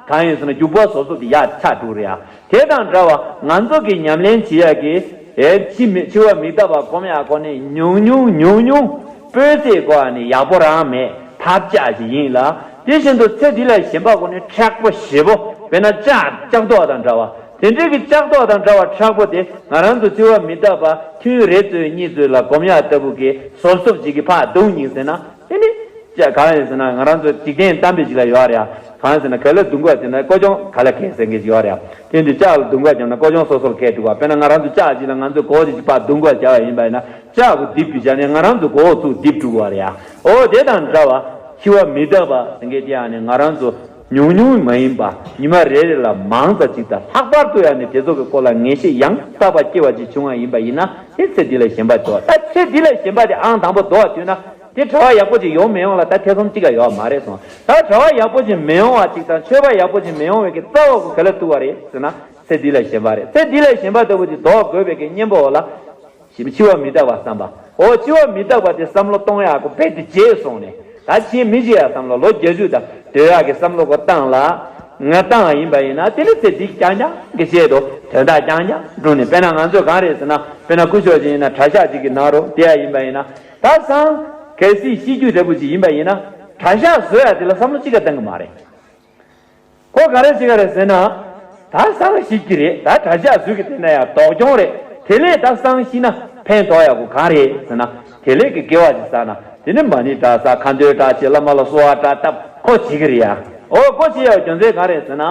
གང་ཡིན་ཟེར་ན་རྒྱུག་པ་བཟོ་སོབ་དེ་ཡ་ཆག་འགྲོ་རེད་ཡ། དེ་དང་འདྲ་བ་ང་ཚོ་གི་ཉམས་ལེན་བྱེད་ཡ་གི་ཨེ་འཆི་མེད་འཆི་བ་མི་རྟག་པ་སྒོམ་ཡ་སྒོ་ནས་ཉུང་ཉུང་ཉུང་ཉུང་སྤོས་ཚད་སྒོ་ནས་ཡག་པོ་རང་མེད་ཐབས་ཆག་ཅིག་ཡིན་ལ། དེ་བཞིན་དུ་ཚེ་འདི་ལ་ཞེན་པ་སྒོ་ནས་མཁྲེགས་པོ་ཞེ་པོ་དཔེར་ན་ལྕགས་ལྕགས་རྡོག་དང་འདྲ་བ། དེ་འདྲའི་གི་ལྕགས་རྡོག་དང་འདྲ་བ་མཁྲེགས་པོ་དེ་ང་རང་ཚོ་འཆི་བ་མི་རྟག་པ་ཐུན་རེ་ཚོད་གཉིས་ཚོད་ལ་སྒོམ་ཡག་ལྟ་བུ་གི་བཟོ་སོབ་ཅིག་གི་ཕར་བརྡུང་ཉིན་ཟེར་ན་དེ་ནི་ཅག་གང་ཡིན་ཟེར་ན་ང་རང་ཚོ་འཇིག་རྟེན་གཏམ་དཔེ་ཅིག་ལ་ཡོད་རེད་ཡ། གང་ཡིན་ཟེར་ན་ག་ལ་བརྡུང་ག་བྱས་ན་ཀོ་ཅོང་ག་ལ་གས་ཟེར་མཁན་ཅིག་ཡོད་རེད་ཡ། དེ་འདི་ལྕགས་ལ་བརྡུང་ག་བྱས་ན་ཀོ་ཅོང་སོ་སོར་གས་འགྲོ་བ། དཔེར་ན་ང་རང་ཚོ་ལྕགས་ཅིག་ལ་ང་ཚོས་མགོ་བོ་དེ་ཅིག་ཕར་བརྡུང་ག་བྱས་པ་ཡིན་པ་ཡིན་ན་ལྕགས་གུ་རྡིབ་རྒྱུ་བྱས་ནས་ང་རང་ཚོ་མགོ་བོ་ཚུར་རྡིབ་འགྲོ་གི་ཡོད་རེད་ཡ། འོ་དེ་དང་འདྲ་བ། འཆི་བ་མི་རྟག་པ་ཟེར་མཁན་དེ་ཡང་ནི་ང་རང་ཚོ་ཉུང་ཉུང་མ་ཡིན་པ་ཉི་མ་རེ་རེ་ལ་མང་ཙམ་ཅིག་དང་ལྷག་པར་དུ་ཡང་ནི་དེ་ཚོ་གི་སྐོར་ལ་ངེས་ཤེས་ཡང་དག་པ་སྐྱེ་བ་ཅིག་བྱུང་བ་ཡིན་པ་ཡིན་ན་དེ་ཚེ་འདི་ལ་ཞེན་པ་དོ། ད་ཚེ་འདི་ལ་ཞེན་པ་དེ་ཨང་དང་པོ་དོ་བ་དུས་ན་དེ་གྲྭ་བ་ཡག་པོ་ཅིག་ཡོང་མི་ཡོང་ལ་ད་ཐེ་ཚོམ་གཅིག་ཀ་ཡོད་མ་རེད་སོང་། ད་གྲྭ་བ་ཡག་པོ་ཅིག་མི་ཡོང་བ་ཅིག་དང་ཆོས་པ་ཡག་པོ་ཅིག་མི་ཡོང་བའི་གི་རྩ་བ་གི་ག་ལ་ཐུག་པ་རེད་ཟེར་ན་ཚེ་འདི་ལ་ཞེན་པ་རེད། ཚེ་འདི་ལ་ཞེན་པ་ལྟ་བུ་དེ་དོ་དགོས་པའི་གི་གཉེན་པོ་འོ་ལ། ཞེས་འཆི་བ་མི་རྟག་པ་བསམ་པ། འོ་འཆི་བ་མི་རྟག་པ་དེ་བསམ་བློ་གཏོང་ཡག་གོ་རྦད་དེ་བརྗེད་སོང་ནས་ད་ཕྱིན་མི་བརྗེད་ཡག་བསམ་བློ་ལོ་བརྒྱད་ཅུ་དང་སྡོད་ཡག་གི་བསམ་བློ་གོ་བཏང་ལ། ང་བཏང་བ་ཡིན་པ་ཡིན་ན་དེ་ནི་ཚེ་འདི་རྐྱང་རྐྱང་གི་ཆེད་དུ་དོན་དག་རྐྱང་རྐྱང་བསྒྲུབས་ནས་དཔེར་ན་ང་ཚོས་གང་རེད་ཟེར་ན་དཔེར་ན་སྐུ་ཞབས་ཅིག་ཡིན་ན་གྲྭ་ཤག་ཅིག་གི་ནང་རོ་དེ་ཡ་ཡིན་པ་ཡིན་ན་ད་སང་གལ་སྲིད་ཤི་རྒྱུ་འདྲ་པོ་ཅིག་ཡིན་པ་ཡིན་ན་གྲྭ་ཤག་བཟོ་ཡག་དེ་ལ་བསམ་བློ་གཅིག་ཀ་བཏང་གི་མ་རེད། ཁོ་ག་རེ་བྱེད་ག་རེད་ཟེར་ན། ད་སང་ཤི་གི་རེད། ད་གྲྭ་ཤག་ཟུག་གི་དེ་ན་ཡང་དོགས་སྐྱོང་རེད། དེ་ལས་ད་སང་ཤི་ན་ཕན་ཐོགས་ཡག་གོ་གང་རེད་ཟེར་ན། དེ་ལས་ཀྱི་དགེ་བ་ཅིག་བསགས་ན་དེ་ནི་མ་ཎི་གྲྭ་ས་ཁ་འདོན་གྲྭ་ཆེ་བླ་མ་ལ་གསོལ་བ་གྲྭ་བཏབ་ཁོ་བྱེད་གི་རེད་ཡ། འོ་ཁོ་བྱེད་ཡག་རྒྱུ་མཚན་གང་རེད་ཟེར་ན།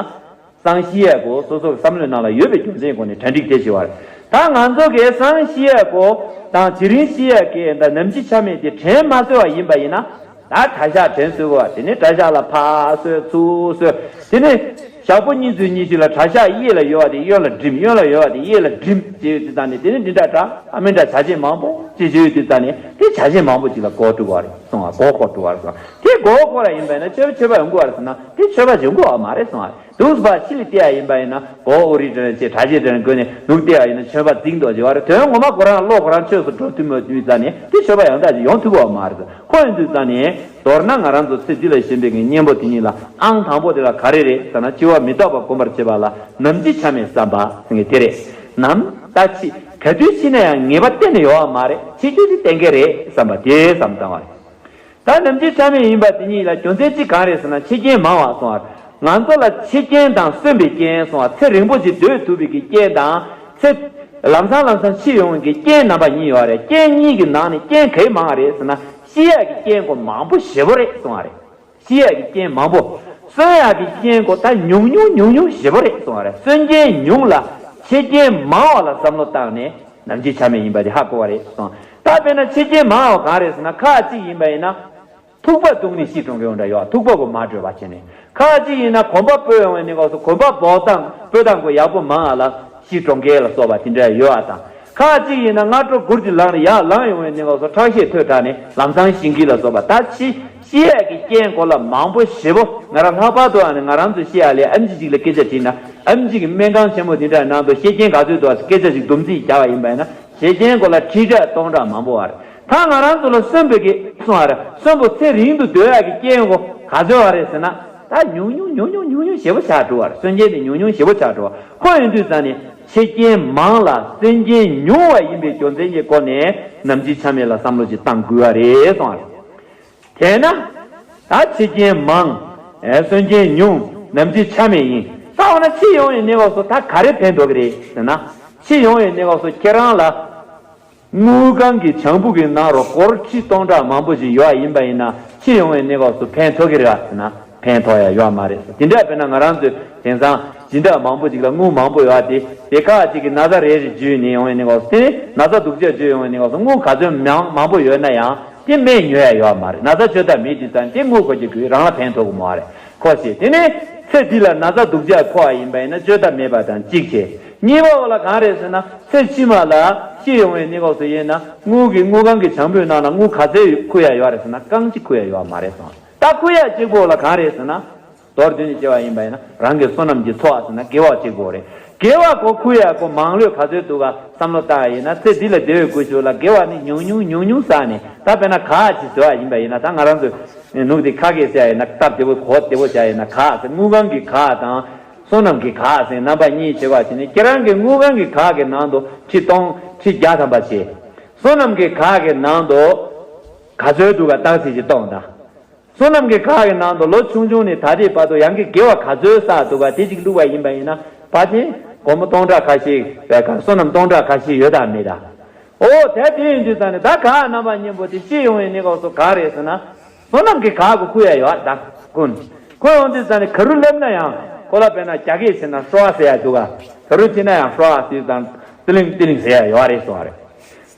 སང་ཤི་ཡག་གོ་སོ་སོ་གི་བསམ་བློའི་ནང་ལ་ཡོད་པའི་རྒྱུ་མཚན་སྒོ་ནས་གྲ་སྒྲིག་དེ་བྱེད་བར། ད་ང་ཚོ་གི་སང་ཤི་ཡག་གོ་དང་དེ་རིང་ཤི་ཡག་གི་ད་ནམ་འཆི་ཆ་མེད་དེ་དྲན་མ་སོས་པ་ཡིན་པ་ཡིན་ན། ད་གྲྭ་ཤག་དྲན་གསོས་དགོས་པ་དེ་ནི་གྲྭ་ཤག་ལ་ཕར་གསོལ་ཚུར་གསོལ། དེ་ནི་ཞག་པོ་གཉིས་ཚུན་གཉིས་ཤིག་ལ་གྲྭ་ཤག་གཡས་ལ་ཡོད་པ་དེ་གཡོན་ལ་འགྲིམ། གཡོན་ལ་ཡོད་པ་དེ་གཡས་ལ་འགྲིམ་ཅེས་ཡོད་དུས་ཙང་ནས་དེ་ནི་འདི་འདྲ་གྲྭ་ཨ་མི་འདྲ་བྱ་བྱེད་མང་པོ་ཅེས་བྱས་ཡོད་དུས་ཙང་ནས་དེ་བྱ་བྱེད་མང་པོ་ཅིག་ལ་མགོ་འཁོར་འགྲོ་བ་རེད་གསུང་བ། མགོ་འཁོར་འགྲོ་བ་རེད་གསུང་བ། དེ་མགོ་འཁོར་བ་ཡིན་པ་ཡིན་ན་ཆོས་པ་ཆོས་པ་ཡོང་དགོས་པ་རེད་གསུང་ན་དེ་ཆོས་པ་ཡོང་དགོས་པ་མ་རེད་གསུང་བ་རེད། འདུག་སེ་ཕར་ཕྱི་ལ་བལྟས་ཡ་ཡིན་པ་ཡིན་ན་མགོ་བོ་ཨོ་རི་དྲན་ཅེས་གྲྭ་ཆས་དྲན་དགོས་ནས་ནུབ་བལྟས་ཡ་ཡིན་ན་ཆོས་པ་འཛིང་འདོགས་བྱེད་པ་རེད། དོན་ངོ་མ་ཁོ་རང་བློ་ཁོ་རང་ཆོས་སུ་འགྲོ་ཐུབ་མ་ཐུབ་ཙང་ནས་དེ་ཆོས་པ་ཡང་དག་ཅིག་ཡོང་ཐུབ་པ་མ་རེད། ཁོ་ཡིན་དུས་ཙང་ནས་མདོར་ན་ང་རང་ཚོ་ཚེ་འདི་ལ་ཞེན་པའི་གི་གཉེན་པོ་དེ་ཉིད་ལ་ཨང་དང་པོ་དེ་ལ་ག་རེ་རེད་ཟེར་ན་འཆི་བ་མི་རྟག་པ་སྒོམ་པར་བྱེད་པ་ལ་ནམ་འཆི་ཆ་མེད་བསམ་པ་ཟེར་མཁན་དེ་རེད། ནམ་ད་འཆི་ག་དུས་འཆི་ན་ཡང་ངེས་པ་གཏན་ནས་ཡོད་པ་མ་རེད། འཆི་རྒྱུ་དེ་གཏན་འཁེལ་རེད་བསམ་པ་དེ་བསམ་བཏང་བ་རེད། ད་ནམ་འཆི་ཆ་མེད་ཡིན་པ་དེ་ཉིད་ལ་རྒྱུ་མཚན་གཅིག་གང་རེད་ཟེར་ན་འཆི་རྐྱེན་མང་བ་གསུང་བ། ང་ཚོ་ལ་འཆི་རྐྱེན་དང་གསོན་པའི་རྐྱེན་གསུང་བ་ཚེ་རིང་པོ་ཅིག་སྡོད་ཐུབ་པའི་གི་རྐྱེན་དང་ཚེ་ལམ་སང་ལམ་སང་འཆི་ཡོང་བའི་གི་རྐྱེན་རྣམ་པ་གཉིས་ཡོད་རེད། རྐྱེན་གཉིས་ཀྱི་ནང་ནས་རྐྱེན་ག་རེ་མང་བ་རེད་ཟེར་ན་ཤི་ཡག་གི་རྐྱེན་ཁོ་མང་པོ་ཞེ་པོ་རེད་གསུང་བ་རེད། ཤི་ཡག་གི་རྐྱེན་མང་པོ། གསོན་ཡག་གི་རྐྱེན་ཁོ་ད་ཉུང་ཉུང་ཉུང་ཉུང་ཞེ་པོ་རེད་གསུང་བ་རེད། གསོན་རྐྱེན་ཉུང་ལ་འཆི་རྐྱེན་མང་བ་ལ་བསམ་བློ་བཏང་ནས། ནམ་འཆི་ཆ་མེད་ཡིན་པ་དེ་ཧ་གོ་བ་རེད་གསུངས། ད་དཔེར་ན་འཆི་རྐྱེན་མང་བ་གང་རེད་ཟེར་ན་ཁག་ཅིག་ཡིན་པ་ཡིན་ན། ཐུག་པ་བརྡུངས་ནས་ཤི་གྲོངས་མཁན་འདྲ་ཡོད། ཐུག་པ་གོ་མ་གྲོལ་བ་བྱས་ནས། ཁག་ཅིག་ཡིན་ན་གོམ་པ་སྤོས་ཡོང་བའི་གནས་སྐབས་སུ་གོམ་པ་སྤོ་སྟངས་སྤོ་སྟངས་གོ་ཡག་པོ་མང་བ་ལ་ཤི་གྲོངས་མཁན་ལ་སོགས་པ་དེ་འདྲ་ཡོད་པ་དང་། ཁག་ཅིག་ཡིན་ན་སྔ་དྲོ་སྒུར་གྱི་ལངས་ནས་ཡར་ལངས་ཡོང་བའི་གནས་སྐབས་སུ་ཁྲག་ཤེད་མཐོ་དྲགས་ནས་ལམ་སང་ཤི་མཁན་ལ་སོགས་པ་ད་འཆི། ཤི་ཡག་གི་རྐྱེན་སྐོར་ལ་མང་པོ་ཞེ་པོ་ང་རང་ལྷག་པར་དུ་ཨ་ནི་ང་རང་ཚོ་ཤི་ཡག་ལས་ཨེམ་ཆི་ཅིག་ལ་སྐད་ཆ་དྲིས་ན་ཨེམ་ཆི་གི་སྨན་ཁང་ཆེན་མོ་འདི་འདྲའི་ནང་དུ་ཤི་རྐྱེན་ག་ཚོད་འདུག་སྐད་ཆ་ཅིག་སྡོམ་རྩིས་རྒྱག་པ་ཡིན་པ་ཡིན་ན་ཤི་རྐྱེན་སྐོར་ལ་ཁྲི་ཕྲག་སྟོང་ཕྲག་མང་པོ་བར་ ད་ང་རང་ཚོ་ལ་གསོན་པོ་གི་གསུང་བ་རེད། གསོན་པོ་ཚེ་རིང་དུ་སྡོད་ཡག་གི་རྐྱེན་གོ་ག་ཚོད་བ་རེད་ཟེར་ན། ད་ཉུང་ཉུང་ཉུང་ཉུང་ཉུང་ཉུང་ཞེ་པོ་ཆགས་འགྲོ་བ་རེད། གསོན་རྐྱེན་དེ་ཉུང་ཉུང་ཞེ་པོ་ཆགས་འགྲོ་བ་ཁོ་ཡིན་དུས་ཙང་ནས་འཆི་རྐྱེན་མང་ལ་གསོན་རྐྱེན་ཉུང་བ་ཡིན་པའི་རྒྱུ་མཚན་གྱི་སྒོ་ནས་ནམ་འཆི་ཆ་མེད་ལ་བསམ་བློ་ཅིག་བཏང་དགོས་བ་རེད་གསུང་བ་རེད། དེས་ན། ད་འཆི་རྐྱེན་མང་། ཨེ་གསོན་རྐྱེན་ཉུང་། ནམ་འཆི་ཆ་མེད་ཡིན། ད་འོ་ན་འཆི་ཡོང་བའི་གནས་སྐབས་སུ་ད་ག་རེ་ཕན་ཐོགས་ཀྱི་རེད་ཟེར་ན། འཆི་ཡོང་བའི་གནས་སྐབས་སུ་ཁྱེད་རང་ལ། དངུལ་ཁང་གི་བྱང་བུ་གི་ནང་རུ་སྒོར་ཁྲི་སྟོང་ཕྲག་མང་པོ་ཞིག་ཡོད་ཡིན་པ་ཡིན་ན་འཆི་ཡོང་བའི་གནས་སྐབས་སུ་ཕན་ཐོགས་ཀྱི་རེད་ཟེར་ན་ཕན་ཐོགས་ཡ་ཡོད་མ་རེད། དེ་འདྲ་དཔེར་ན་ང་རང་ཚོའི་དེང་སང་སྦྱིན་བདག་མང་པོ་ཞིག་ལ་དངུལ་མང་པོ་ཡོད་དེ་དེ་ཁག་ཅིག་གི་ན་ཚ་རེ་རེ་བརྗོད་ནས་ཡོང་བའི་གནས་སྐབས་སུ་དེ་ནི་ན་ཚ་སྡུག་ཅག་བརྗོད་ཡོང་བའི་གནས་སྐབས་སུ་དངུལ་ག་ཚོད་མང་མང་པོ་ཡོད་ན་ཡང་། དེ་སྨན་ཉོ་ཡ་ཡོད་མ་རེད། ན་ཚ་བཅོས་ཐབས་མེད་དུས་ཙང་དེ་དངུལ་ཁོ་ཅིག་དགོས་རང་ལ་ཕན་ཐོགས་ཀྱི་མ་རེད། ཁོ་ཞེས་དེ་ནས་ཚེ་འདི་ལ་ན་ཚ་སྡུག་ཅག་ཁོ་བ་ཡིན་པ་ཡིན་ན་བཅོས་ཐབས་མེད་པ་དང་གཅིག་བྱས། གཉིས་པ་འོ་ལ་གང་རེད་ཟེར་ན་ཚེ་ཕྱི་མ་ལ་ཤི་ཡོང་བའི་གནས་སྐབས་སུ་ཡིན་ན་དངུལ་གྱི་དངུལ་ཁང་གི་བྱང་བུའི་ནང་ལ་དངུལ་ག་ཚོད་ཁུར་ཡ་ཡོད་རེད་ཟེར་ན་རྐང་གཅིག་ཁུར་ཡ་ཡོད་མ་རེད་སོང་། ད་ཁུར་ཡ་གཅིག་པོ་འོ་ལ་གང་རེད་ཟེར་ན། མདོར་བསྡུས་ནས་བཤད་པ་ཡིན་པ་ཡིན་ན་རང་གི་བསོད་ནམས་ཀྱི་ཚོགས་ཟེར་ན་དགེ་བ་གཅིག་པོ་རེད། དགེ་བ་གོ་ཁུར་ཡ་གོ་མང་ལོས་ག་ཚོད་འདུག་ག་བསམ་བློ་བཏང་ཡ་ཡིན་ན་ཚེ་འདི་ལ་བདེ་བའི་སྒོ་ཞུགས་ལ་དགེ་བ་ནི་ཉུང་ཉུང་ཉུང་ཉུང་བསགས་ནས་ད་དཔེར་ན་ག་ཅིག་བཟོ་ཡ་ཡིན་པ་ཡིན་ན་ད་ང་རང་ཚོས་ནུག་དེ་ཁ་སྐད་ཟེར་ཡ་ཡིན་ན་སྟབས་བདེ་པོ་གོ་བདེ་པོ་བྱ་ཡ་ཡིན་ན་ག་ཟེར་དངུལ་ཁང་གི་ག་དང་བསོད་ནམས་ཀྱི་ག་ཟེར་རྣམ་པ་གཉིས་བྱེད་པ་བྱས་ནས་ཁྱེད་རང་གི་དངུལ་ཁང་གི་ག་གི་ནང་དུ་ཁྲི་སྟོང་ཁྲི་བརྒྱ་ཐམ་པ་བྱེད། བསོད་ནམས་ཀྱི་ག་གི་ནང་དུ་ག་ཚོད་འདུག་ག་བརྟག་དཔྱད་ཅིག་གཏོང་དང་། བསོད་ནམས་ཀྱི་ག་གི་ནང་དུ་ལོ་ཆུང་ཆུང་ནས་ད་ལྟའི་བར་དུ་ཡང་གི་དགེ་བ་ག་ཚོད་བསགས་འདུག་ག་དེ་གཅིག་བླུགས་པ་ཡིན་པ་ཡིན་ན་ཕལ་ཆེར་སྒོར་མོ་སྟོང་ཕྲག་ཁ་ཤས་བསགས་ག་བསོད་ནམས་སྟོང་ཕྲག་ཁ་ཤས་ཡོད་དམ་མེད་དམ། འོ་དེ་དེ་ཡིན་དུས་ཙང་ནས་ད་ག་རྣམ་པ་གཉིས་པོ་དེ་ཤི་ཡོང་བའི་གནས་སྐབས་སུ་ག་རེད་ཟེར་ན། བསོད་ནམས་ཀྱི་ག་གོ་ཁུར་ཡ་ཡོད་ད། ཀུན། ཁོ་ཡོང་དུས་ཙང་ནས་ག་རུ་སླེབས་ན་ཡང་ཁོ་ལ་དཔེར་ན་རྒྱ་སྐད་བྱས་ན་ཧྲོ་ཨ་ཟེར་ཡ་འདུག་ག་ག་རུ་ཕྱིན་ན་ཡང་ཧྲོ་ཨ་ཟེར་དང་ཏི་ལིང་ཏི་ལིང་ཟེར་ཡ་ཡོད་རེད་གསུངས་པ་རེད།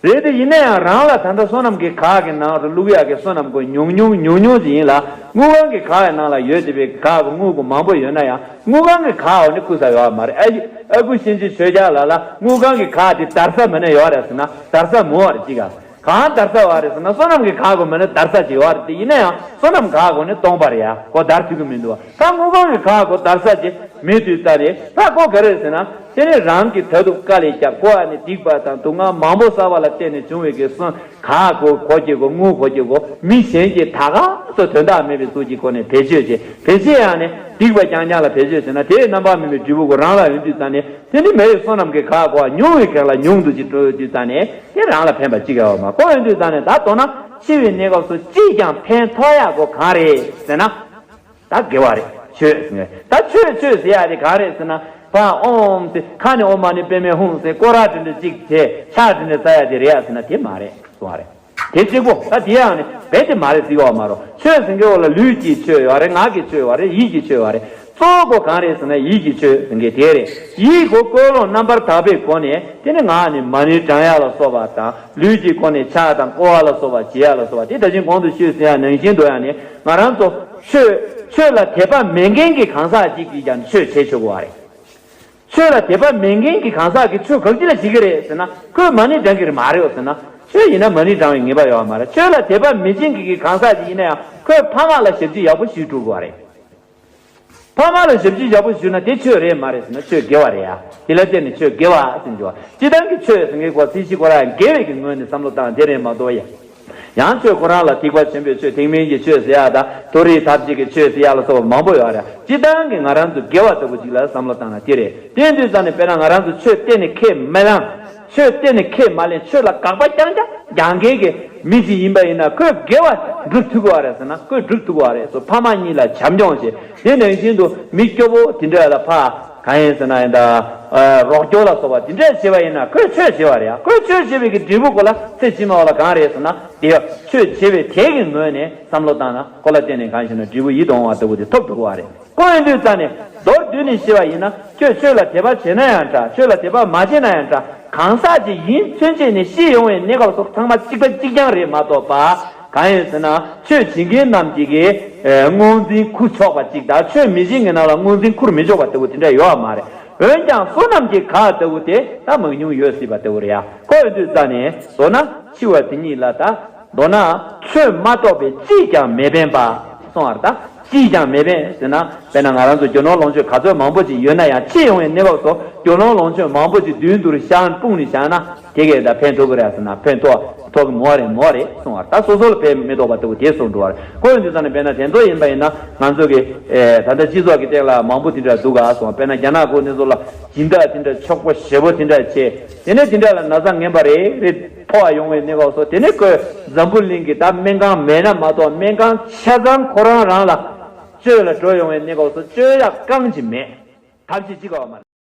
རེད་དེ་ཡིན་ན་ཡང་རང་ལ་ད་ལྟ་བསོད་ནམས་ཀྱི་ག་གི་ནང་རུ་བླུག་ཡག་གི་བསོད་ནམས་ཀྱི་ཉུང་ཉུང་ཉུང་ཉུང་ཅིག་ཡིན་ལ་དངུལ་ཁང་གི་ག་གི་ནང་ལ་ཡོད་བསྡད་པའི་ག་གི་དངུལ་གྱི་མང་པོ་ཡོད་ན་ཡང་དངུལ་ཁང་གི་ག་འོ་ནི་ཁུར་ས་ཡོད་མ་རེད། ཨ་ཨ་ཁུ་ཤན་ཅི་ཆོས་རྒྱལ་ལ་ལ་དངུལ་ཁང་གི་ག་དེ་དར་ས་མ་ནས་ཡོད་རེད་ཟེར་ན་དར་ས་མོ་བ་རེད་ཅིག་ག་གང་དར་ས་བ་རེད་ཟེར་ན་བསོད་ནམས་ཀྱི་ག་གོ་མ་ནས་དར་ས་ཅིག་ཡོད་རེད་དེ་ཡིན་ན་ཡང་བསོད་ནམས་ག་གོ་ནི་སྟོང་པ་རེད་ཡ་གོ་དར་ཐུབ་ཀྱི་མི་འདུག་བ་ད་དངུལ་ཁང་གི་ག་གོ་དར་ས་ཅིག་མེད་དུས་ལྟ་རེད། ད་ཁོ་ག་རེ་ཟེར་ན། དེ་ནི་རང་གི་ད་དུང་དཀའ་ལས་བརྒྱབ་ཁོ་ཨ་ནི་སྡིག་པ་དང་སྡུག་བསྔལ་མང་པོ་བསགས་པ་ལ་བརྟེན་ནས་བྱུང་བའི་གི་སོན་ག་གོ་གོ་གྱི་གོ་དངུལ་གོ་གྱི་གོ་མི་གཞན་གྱི་ད་ག་སོ་དོན་དག་མེད་པའི་གཟུགས་ཀྱི་སྒོ་ནས་བེད་སྤྱོད་བྱེད་བེད་སྤྱོད་ཡང་ནི་སྡིག་པ་རྐྱང་རྐྱང་ལ་བེད་སྤྱོད་བྱེད་ན་དེའི་རྣམ་པ་མེད་པའི་འབྲས་བུ་གོ་རང་ལ་ཡོང་དུས་ཙང་ནས་དེ་ནི་མེ་ཡི་བསོད་ནམས་ཀྱི་ག་གོ་ཉུང་བའི་གང་ལ་ཉུང་དུ་ཅིག་འགྲོ་ཡོང་དུས་ཙང་ནས་དེ་རང་ལ་ཕན་པ་ཅི་ག་ཡོད་མ་གོ་ཡོང་དུས་ཙང་ནས་ད་མདོར་ན་འཆི་བའི་གནས་སྐབས་སུ་ཅིས་ཀྱང་ཕན་ཐོགས་ཡག་གོ་གང་རེད་ཟེར་ན། ད་དགེ་བ་རེད་ཆོས་ཟེར་ནས་ད་ཆོས་ཆོས་ཟེར་ཡ་དེ་གང་རེད་ཟེར་ན་ཕ་ཨོམ་ཟེར་ཁ་ནས་ཨོམ་མ་ནི་པད་མའི་ཧཱུྃ་ཟེར་སྐོར་ར་དེ་འདྲ་གཅིག་བྱས་ཕྱག་དེ་འདྲ་བཙལ་ཡ་དེ་རེད་ཡ་ཟེར་ན་དེ་མ་རེད་གསུང་བ་རེད། དེ་གཅིག་པོ་ད་དེ་ཡང་ནི་རྦད་དེ་མ་རེད་ཟེར་བ་མ་རོ་ཆོས་ཟེར་མཁན་འོ་ལ་ལུས་ཀྱི་ཆོས་ཡོད་རེད་ངག་གི་ཆོས་ཡོད་རེད་ཡིད་ཀྱི་ཆོས་ཡོད་རེད། གཙོ་བོ་གང་རེད་ཟེར་ན་ཡིད་ཀྱི་ཆོས་ཟེར་མཁན་དེ་རེད། ཡིད་གོ་ཀུན་སློང་རྣམ་པར་དག་པའི་སྒོ་ནས་དེ་ནི་ངག་ནས་མ་ཎི་བགྲང་ཡ་ལ་སོགས་པ་དང་ལུས་ཀྱི་སྒོ་ནས་ཕྱག་དང་བསྐོར་བ་ལ་སོགས་པ་བྱེད་ཡ་ལ་སོགས་པ་དེ་ད་ཅིང་གོང་དུ་ཞུས་ཟིན་ཡ་ནང་བཞིན་དུ་ཡང་ནི་ང་རང་ཚོ་ཆོས་ཆོས་ལ་དད་པ་མེད་མཁན་གྱི་གང་ཟག་ཅིག་གིས་ཀྱང་ཆོས་བྱེད་ཆོག་གི་བ་རེད། ཆོས་ལ་དད་པ་མེད་མཁན་གྱི་གང་ཟག་གིས་ཆོས་གང་ཅི་ལ་བྱེད་ཀྱི་རེད་ཟེར་ན་ཁོས་མ་ཎི་བགྲང་གི་རེད་མ་རེད་ཟེར་ན་ཆོས་ཡིན་ན་མ་ཎི་བགྲང་བའི་ངེས་པ་ཡོད་མ་རེད། ཆོས་ལ་དད་པ་མེད་མཁན་གྱི་གང་ཟག་ཅིག་ཡིན་ན་ཡང་ཁོས་ཕ་མ་ལ་ཞབས་ཕྱི་ཡག་པོ་ཞུས་འགྲོ་དགོས་པ་རེད། ཕ་མ་ལ་ཞབས་ཕྱི་ཡག་པོ་ཞུས་ན་དེ་ཆོས་རེད་མ་རེད་ཟེར་ན་ཆོས་དགེ་བ་རེད་ཡ། དེ་ལ་བརྟེན་ནས་ཆོས་དགེ་བ་ཟེར་འགྱུར་བ། སྤྱི་བཏང་གི་ཆོས་ཟེར་མཁན་ཁོ་སྲིད་ཞི་ཁོ་རང་དགེ་བའི་གི་ངོས་ནས་བསམ་བློ་བཏང་དེ་རེད་མ་གཏོགས་ཡ། ཡང་ཆོས་ཁོ་རང་ལ་ཐེག་པ་ཆེན་པོའི་ཆོས་ཐེག་དམན་གྱི་ཆོས་ཟེར་ཡ་དང་མཐོ་རིས་ཐབས་ཤེས་ཀྱི་ཆོས་ཟེར་ཡ་ལ་སོགས་པ་མང་པོ་ཡོད་རེད། སྤྱི་བཏང་གི་ང་རང་ཚོ་དགེ་བ་ལྟ་བུ་ཅིག་ལ་བསམ་བློ་བཏང་ན་དེ་རེད། དེ་ཡིན་དུས་ཙང་ནས་དཔེར་ན་ང་རང་ཚོ་ཆོས་གཏན་ནས་ཁས་མི་བླངས། ཆོས་གཏན་ནས་ཁས་མ་ལེན་ཆོས་ལ་དགག་པ་རྐྱང་རྐྱང་རྒྱག་མཁན་གྱི་མི་ཞིག་ཡིན་པ་ཡིན་ན་ཁོས་དགེ་བ་སྒྲུབ་ཐུབ་ཀྱི་བ་རེད་ཟེར་ན་ཁོས་སྒྲུབ་ཐུབ་ཀྱི་བ་རེད་སོ་ཕ་མ་གཉིས་ལ་བྱམས་སྐྱོང་བྱེད་དེ་ནང་བཞིན་དུ་མི་སྐྱོ་པོ་དེ་འདྲ་ལ་ཕ་གང་ཡིན་ཟེར་ན་ཡིན་ད་རོགས་སྐྱོར་ལ་སོགས་པ་དེ་འདྲ་བྱེད་པ་ཡིན་ན་ཁོས་ཆོས་བྱེད་པ་རེད་ཁོས་ཆོས་བྱེད་པའི་གི་འབྲས་བུ་ཁོ་ལ་ཚེ་ཕྱི་མ་བ་ལ་གང་རེད་ཟེར་ན་དེ་ཆོས་བྱེད་པའི་དེ་གི་ངོས་ནས་བསམ་བློ་བཏང་ན་ཁོ་ལ་བརྟེན་ནས་གང་ཞིག་ན་འབྲས་བུ་ཡིད་དུ་འོང་བ་ལྟ་བུ་དེ་ཐོབ་འགྲོ་གི་བ་རེད། ཁོ་ཡིན་དུས་ཙང་ནས་མདོར་བསྡུས་ནས་བཤད་པ་ཡིན་ན་ཁྱོད་ཆོས་ལ་དད་པ་བྱས་ན་ཡང་འདྲ་ཆོས་ལ་དད་པ་མ་བྱས་ན་ཡང་འདྲ་གང་ཟག་ཅིག་ཡིན་ཚུན་ཆད་ནས་ཤི་ཡོང་བའི་གནས་སྐབས་སོགས་ཚང་མ་གཅིག་པ་གཅིག་རྐྱང་རེད་མ་གཏོགས་པ་གང་ཡིན་ཟེར་ན་ཆོས་བྱེད་མཁན་རྣམས་ཀྱི་གི་དངོས་འཛིན་འཁུར་ཆོག་པ་གཅིག་དང་ཆོས་མི་བྱེད་མཁན་རྣམས་ལ་དངོས་འཛིན་འཁུར་མི་ཆོག་པ་ལྟ་བུ་དེ་འདྲ་ཡོད་པ་མ་རེད། འོན་ཀྱང་བསོད་ནམས་ཀྱི་ག་ལྟ་བུ་དེ་ད་མང་ཉུང་ཡོད་སྲིད་པ་ལྟ་བུ་རེད་ཡ། ཁོ་ཡིན་དུས་ཙང་ནས་མདོར་ན་འཆི་བ་དེ་ཉིད་ལ་ད་མདོར་ན་ཆོས་མ་གཏོགས་པའི་ཅིས་ཀྱང་མི་ཕན་པ་གསུང་བར་ད། ཅིས་ཀྱང་མེད་པས་ཟེར་ན། དཔེར་ན་ང་རང་ཚོ་རྒྱུ་ནོར་ལོངས་སྤྱོད་ག་ཚོད་མང་པོ་ཅིག་ཡོད་ན་ཡང་། ཕྱི་ཡོང་བའི་གནས་བབ་སོགས་རྒྱུ་ནོར་ལོངས་སྤྱོད་མང་པོ་ཅིག་མདུན་དུ་བཞག་སྤུངས་ནས་བཞག་ན། དེ་གས་ད་ཕན་ཐོགས་ཀྱི་རེད་ཟེར་ན། ཕན་ཐོགས་ཐོགས་ཀྱི་མོ་རེད། མོ་རེད་གསུང་བ། ད་སོ་སོ་ལ་ཕན་མི་ཐོགས་པ་ལྟ་བུ་དེ་གསུང་འགྲོ་བ་རེད། ཁོ་ཡོང་དུས་ཙམ་ནས་དཔེར་ན་དེ་ཚོ་ཡིན་པ་ཡིན་ན། ང་ཚོ་གི་ཨེ་ད་ལྟ་སྤྱི་ཚོགས་ཀྱི་སྟེང་ལ་མང་པོ་དེ་འདྲ་འདུག་ག་གསུང་བ། དཔེར་ན་རྒྱ་ནག་ཁུལ་ནས་ཚོ་ལ་སྦྱིན་བདག་དེ་འདྲ་ཕྱུག་པོ་ཞེ་པོ་དེ་འདྲ་བྱས། དེ་ནས་དེ་འདྲ་ལ་ན་ཚ་ངན་པ་རེ་རེ་ཕོག་ཡོང་བའི་གནས་བབ་སོགས། དེ་ནས་ཁོས་འཛམ་བུ་གླིང་གི་ད་སྨན་ཁང་མེད་ན་མ་གཏོགས། སྨན་ཁང་ཆ་ཚང་ཁོ་རང་རང་ལ་བཅོལ་ལ་འགྲོ་ཡོང་བའི་གནས་བབ་སོགས། བཅོལ་ཡག་རྐང་གཅིག་མེད། ཐབས་ཤེས་ཅི་ག་བ་མ་རེད།